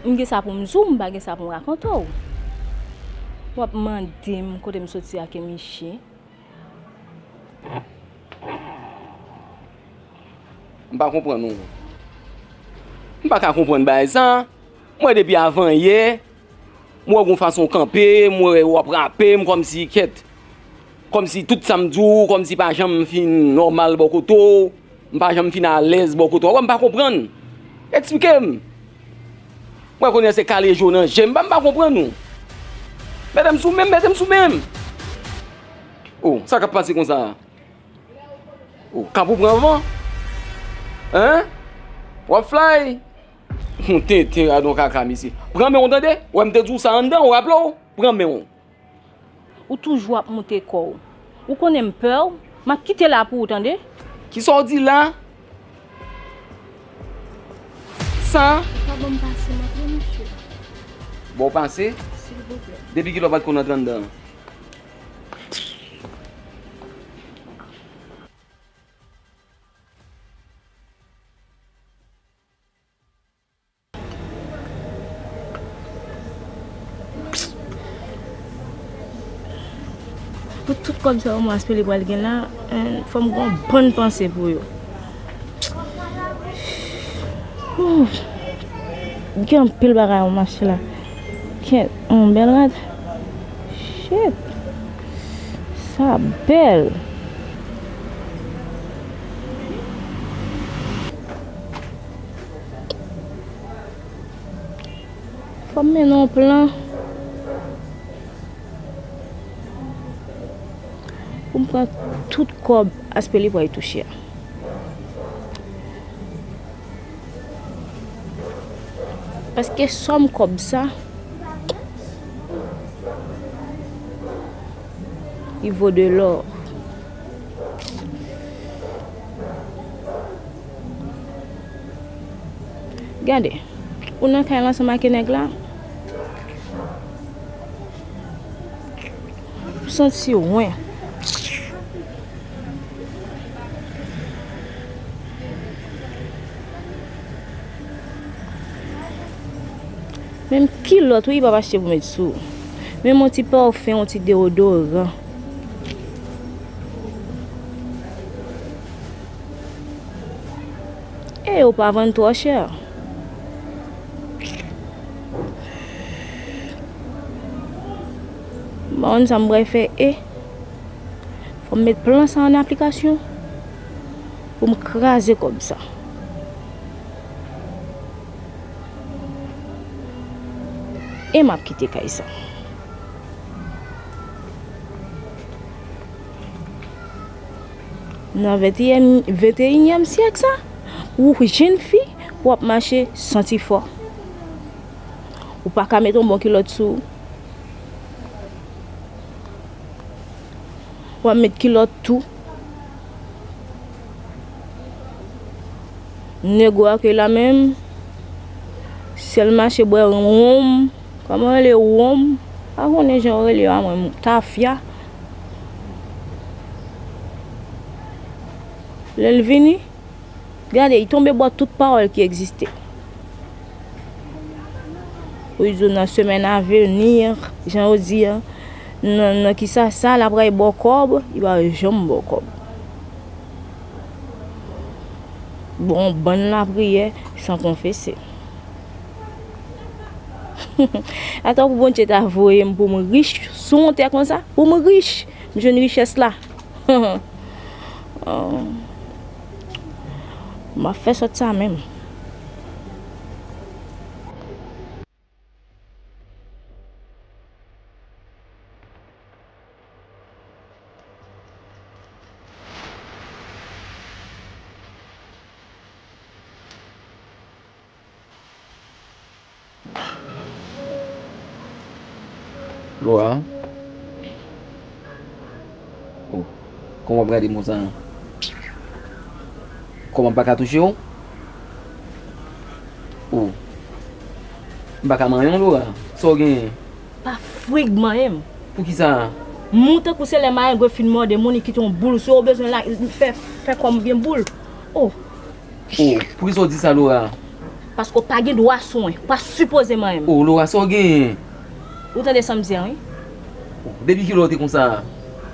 M gen sa pou m di w, m pa gen sa pou m rakonte w. W ap mande m kote m sòti a ke mesye. M pa konprann ou. M pa ka konprann bagay sa. M wè depi avan yè, m wè w gon fason w kanpe, m wè w ap rape m kòmsi kèt. Kòmsi tout sa m di w, kòmsi pa janm fin nòmal bò kote w, m pa janm fin alèz bò kote w. Ou wè m pa konprann. Eksplike m. M wè kounye a se kale je w nan je m, m pa, m pa konprann ou. Mete m sou men m, mete m sou men m. Oh, sa k ap pase konsa a? Oh, kab ou pran van? Hein? W ap fly? Yon tenten, gadon kaka, mesye. Pran men w, tande? Ou wè m te di w sa anndan, ou raple w? Pran men w. Ou toujou ap moute kò w. Ou konnen m pè w, m ap kite la pou ou, tande? Kisa w di la? Sa? Ou ka ban m pase m antre, mesye? Ba w pase? Silvouplè. Depi kilè w pa t konn antre anndan an? Pou tout kòb sa yo Maspeli pral gen la, eh, fò m gen yon bòn panse pou yo. Ouf. Gen anpil bagay yo mache la. Gen yon bèl rad. Shit. Sa bèl. Fò m mennen yon plan pou m pran tout kòb Aspeli pral touche a. Paske sòm kòb sa, Il vaut de l'or. Gade, ou nan kay la ansanm ak nèg la. Ou santi wen. Menm kilòt, wi, li p ap achte pou met sou ou. Menm yon ti pafen, yon ti deodoran. E yo pa vann twò chè. M pa konn sa m pral fè, e fò m met plan sa an aplikasyon pou m kraze kòb sa. E m ap kite kay sa. Nan venteyen, venteyinyèm syèk sa, ou jenn fi, w ap mache santi fò. Ou pa ka met yon bon kilòt sou ou. W ap met kilòt tou. Nego a ke la menm, sèl mache bwè wonm. Kòman rele wonm? Pa konnen jan yo rele yo a mwen, tafya. Lè l vini, gade, li tonbe bò tout pawòl ki egziste. Pou li di w nan semèn avenir, jan yo di a, nan, nan kisa sa, l ap ray ba w kòb, li pa janm ba w kòb. Bon, bann lapriyè san konfese. Atò pou Bondye ta voye m pou m rich sou yon tè konsa, pou m rich, m jwenn richès la. Oh. M ap fè sòt sa menm. Laura. Oh. Kòman w ap gade m konsa? Kòman m pa ka touche w? Oh. M pa ka manyen w, Laura. Sa w genyen? Pa frig manyen m. Poukisa? Moun tankou se lè malengre fin mòde moun, li kite yon boul sou yo, ou bezwen la, fè, fè kò m gen boul. Oh. Oh, poukisa w di sa, Laura? Paske w pa gen dwa sou mwen. Ou pa sipoze manyen m. Oh, Laura, sa w genyen? Ou tande sa m di a, wi? Oh, depi kilè w te konsa?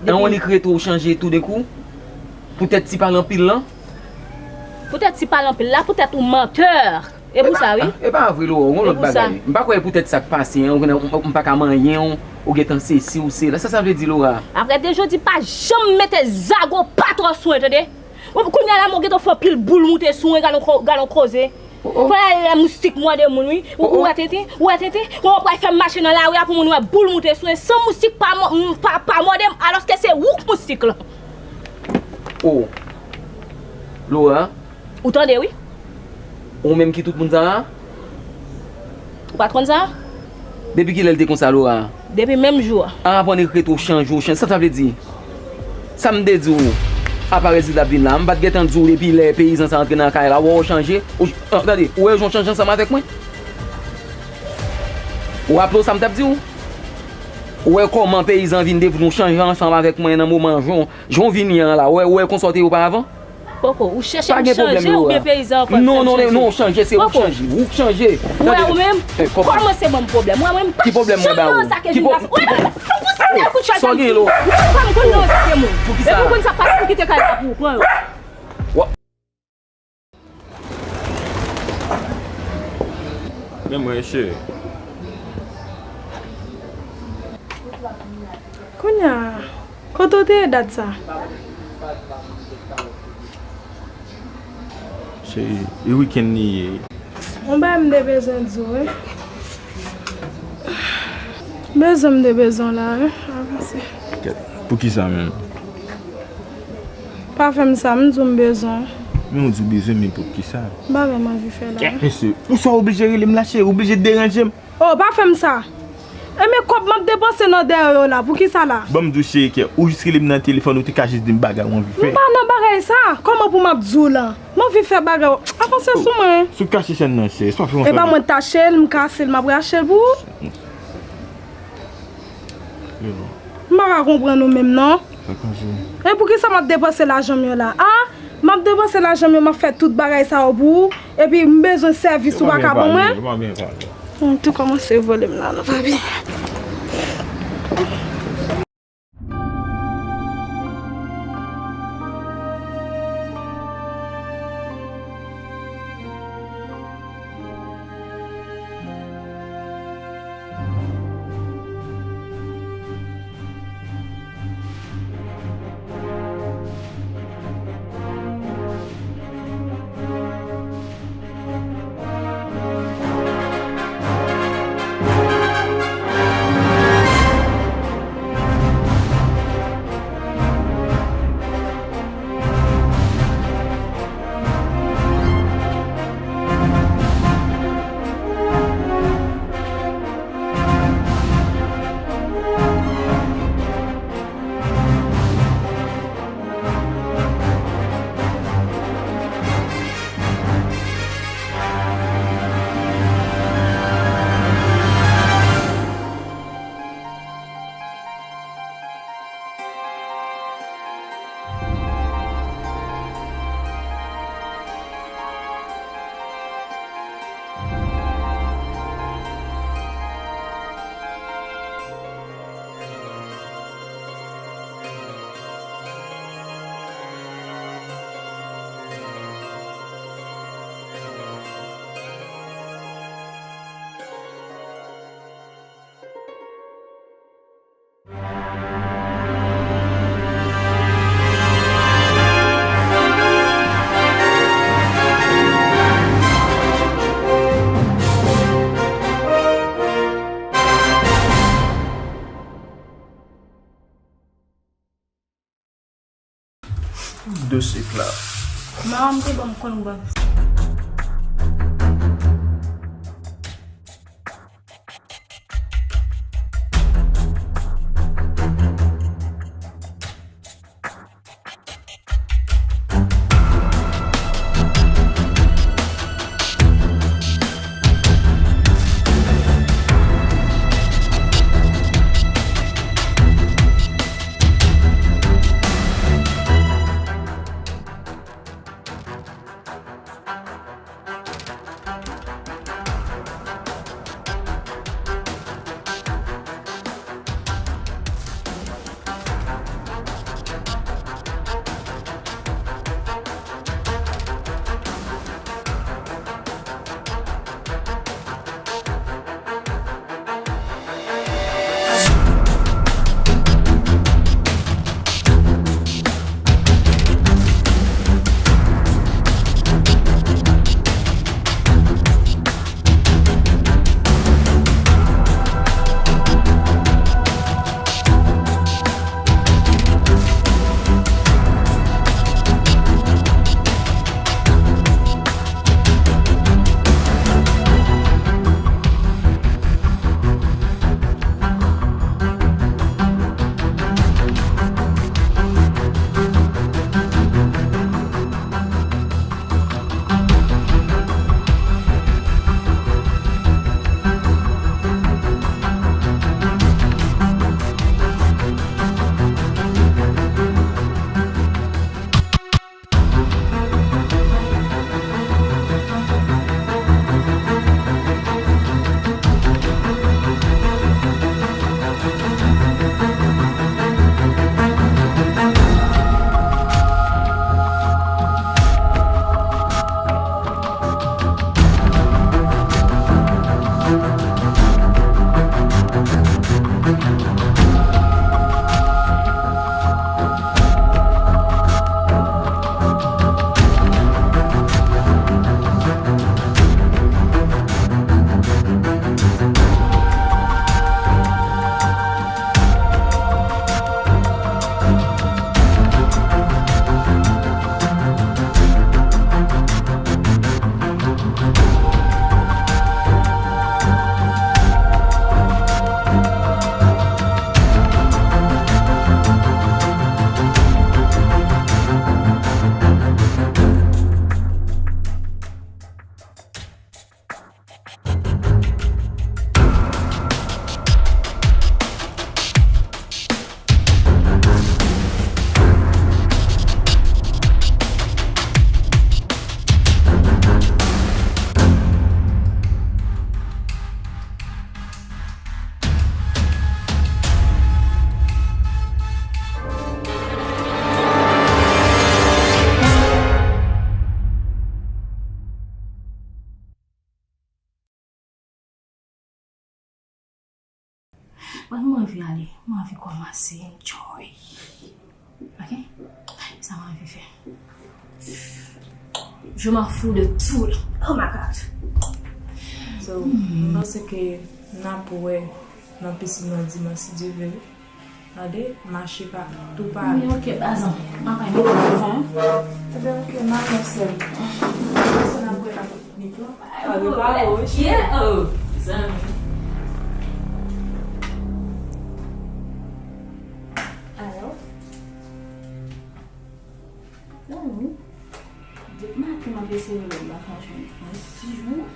Depi... An, w annik rete w chanje toudenkou? Poutèt ti pale anpil lan? Poutèt ti pale anpil la, poutèt ou mantè. E pou sa, wi. E pa vre, Laura, w gon lòt bagay. M pa kwè poutèt sa k pase an, ou gentan, m, m pa ka manyen w, ou gentan sesi, ou sela. Sa sa vle di, Laura? Apre de jodi, pa janm mete zago pa twò sou mwen, tande? Ou, kounye a la, mwen gentan fè anpil boul moute sou mwen, gade yon ko-, gade yon koze. Oh, oh. Fè lè moustik mòde moun, wi. Ou, oh, oh, ou wè tenten, ou wè tenten. Ou pral fè m mache nan lari a pou moun wè boul moute sou mwen. San moustik pa mò-, m, pa, pa mòde m, alòske se ou k moustik lan. Oh. Laura. Ou tande, wi. Ou menm ki tout moun sa a? Ou pa t konn sa? Depi kilè l te konsa, Laura? Depi menm jou a. A, aprann ekrete w chanje, w chanje. Sa sa vle di? Sa m te di w, apa rezilta ap vin la? M pa t gentan di w depi lè peyizan sa antre nan kay la, w wè w chanje? Ou, an, tande, ou wè jan w chanje ansanm avèk mwen? Ou raple w sa m t ap di w? Ou wè kòman peyizan vin devni w chanje ansanm avèk mwen nan moman jan, jan w vini an la? Ou wè, ou wè konsa w te ye oparavan? Poko, ou chèche m chanje oubyen peyizan an fè m chanje? Non, non, non, chanje, se ou k chanje, ou k chanje. Ou wè ou menm, ou kòmanse ban m pwoblèm. Ou wè mwen, m pa janm nan zak e vin pase. Ou wè, ou pou sa fè kout chal sa m di. Ou pa konn nan zak e moun. Epi ou konn sa, pa janm kite kay la pou ou pran yo. Men mwen, cheri. Kounye a, kote w te ye dat sa? Cheri, e wikenn li ye. Yon bagay m te bezwen di w, wi. Bezwen m te bezwen w la, wi. Avanse. Kèt, poukisa menm? Pa fè m sa, m di w m bezwen w. Men w di w bezwen m, men poukisa? M pa menm anvi fè la. Kèt, mesye, ou sa oblije rele m la, cheri, ou oblije deranje m. Oh, pa fè m sa. E men kòb m ap depanse nan dèyè yo la, poukisa la? Ban m di w cheri kè, ou jis rele m nan telefòn, ou te ka jis di m bagay ou anvi fè. M pa nan bagay sa. Kòman pou m ap di w la? M anvi fè bagay. Avanse sou mwen. Si w kache chèn nan, cheri, sa fè yon... E pa mwen t achte l, m kase l, m ap rachte l pou ou. M pa ka konprann ou menm, non. E poukisa m ap depanse lajan m yo la? A? M ap depanse lajan m yo, m ap fè tout bagay sa yo pou ou, epi m bezwen sèvis ou pa ka ban mwen? Ou tou kòmanse vòlè m la, non, papi. De sik la. Manman m te ban m konn bwè. Mwen, mwen anvi ale. Mwen anvi kòmanse enjoy. Ok? Sa mwen anvi fè. Je m'en fous de tout. Oh my God. So, m panse ke n ap wè nan pisin nan dimanch, si Dye vle. Tande, mache pa, tou pare. Men ok, bazan. M ap al mete nan fon. Ebyen, ok, m ap fè sèl. Pase n ap wè nan piknik lan. Pale pa ou, wi. Yeah, oh, zanmi. Alo? Zanmi, depi maten m ap eseye rele w, m pa ka jwenn ou.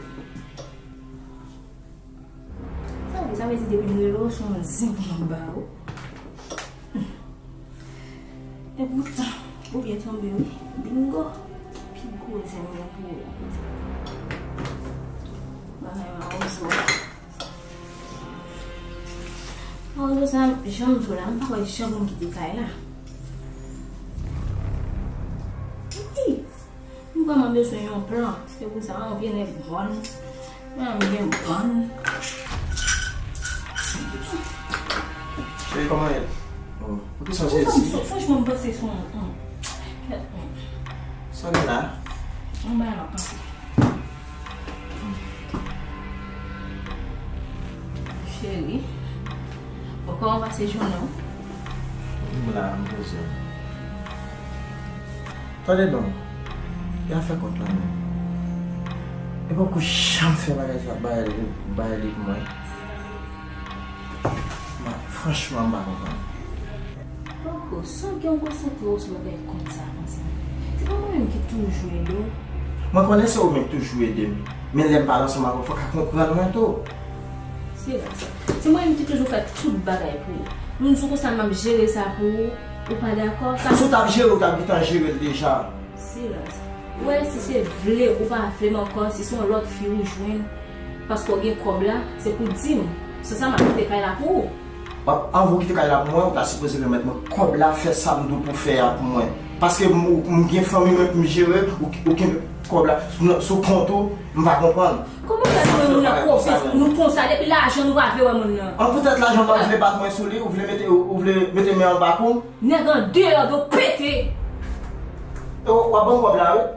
Sa vle, sa vle di depi m rele w, se yon zen pou m ap ba ou. E poutan, ou byen tonbe wi. Bingo. Pi gwo zen m gen pou ou la. Bagay mawozo. Mawozo sa, jan m di w la, m pa wè jan pou m kite kay la. Wi. M vrèman bezwen yon plan. Se pou sa, yon vye nèg bòn. Mwen menm gen bòn. Cheri, kòman ye? Oh, poukisa w sezi? Franchman, m panse se yon, yon. Sa gen la? Yon bagay m ap panse. Cheri, bon, kòman w pase jounen w? M la, m poze m. Tande non, e afè kont la menm. E poko janm fè bagay sa, bay li, bay li pou mwen. Ma, franchman, m pa konprann. Poko, sa w gen w konsantre w sou bagay kont sa konsa? Se pa mwen menm ki toujou ede w? Mwen konnen se ou menm ki toujou ede m, men lè m pa ansanm avè w, fò w ka konprann mwen tou. Silans. Se mwen menm ki toujou fè tout bagay pou ou. M di w konsa m ap jere sa pou ou, ou pa dakò? Si w t ap jere, ou t ap gentan jere l deja. Silans. Ou wè, si se vle ou pa vle m ankò, si se yon lòt fi ou jwenn, paske w gen kòb la, se pou di m. Se sa m ap kite kay la pou ou. W ap, anvan w kite kay la pou mwen, ou ta sipoze remèt mwen kòb la, fè sa m di w pou fè a pou mwen. Paske m, m gen fanmi mwen pou m jere, ou, ou kenbe kòb la sou, sou kont ou, m pa konprann. Kòman fè nou wè moun nan pwofes nou konsa, depi lajan nou pa vle wè moun nan? An, poutèt lajan pa vle bat mwen sou li, ou vle mete, ou, ou vle mete men anba kou m? Nèg andeyò do pete. E w, w ap ban m kòb la, wi.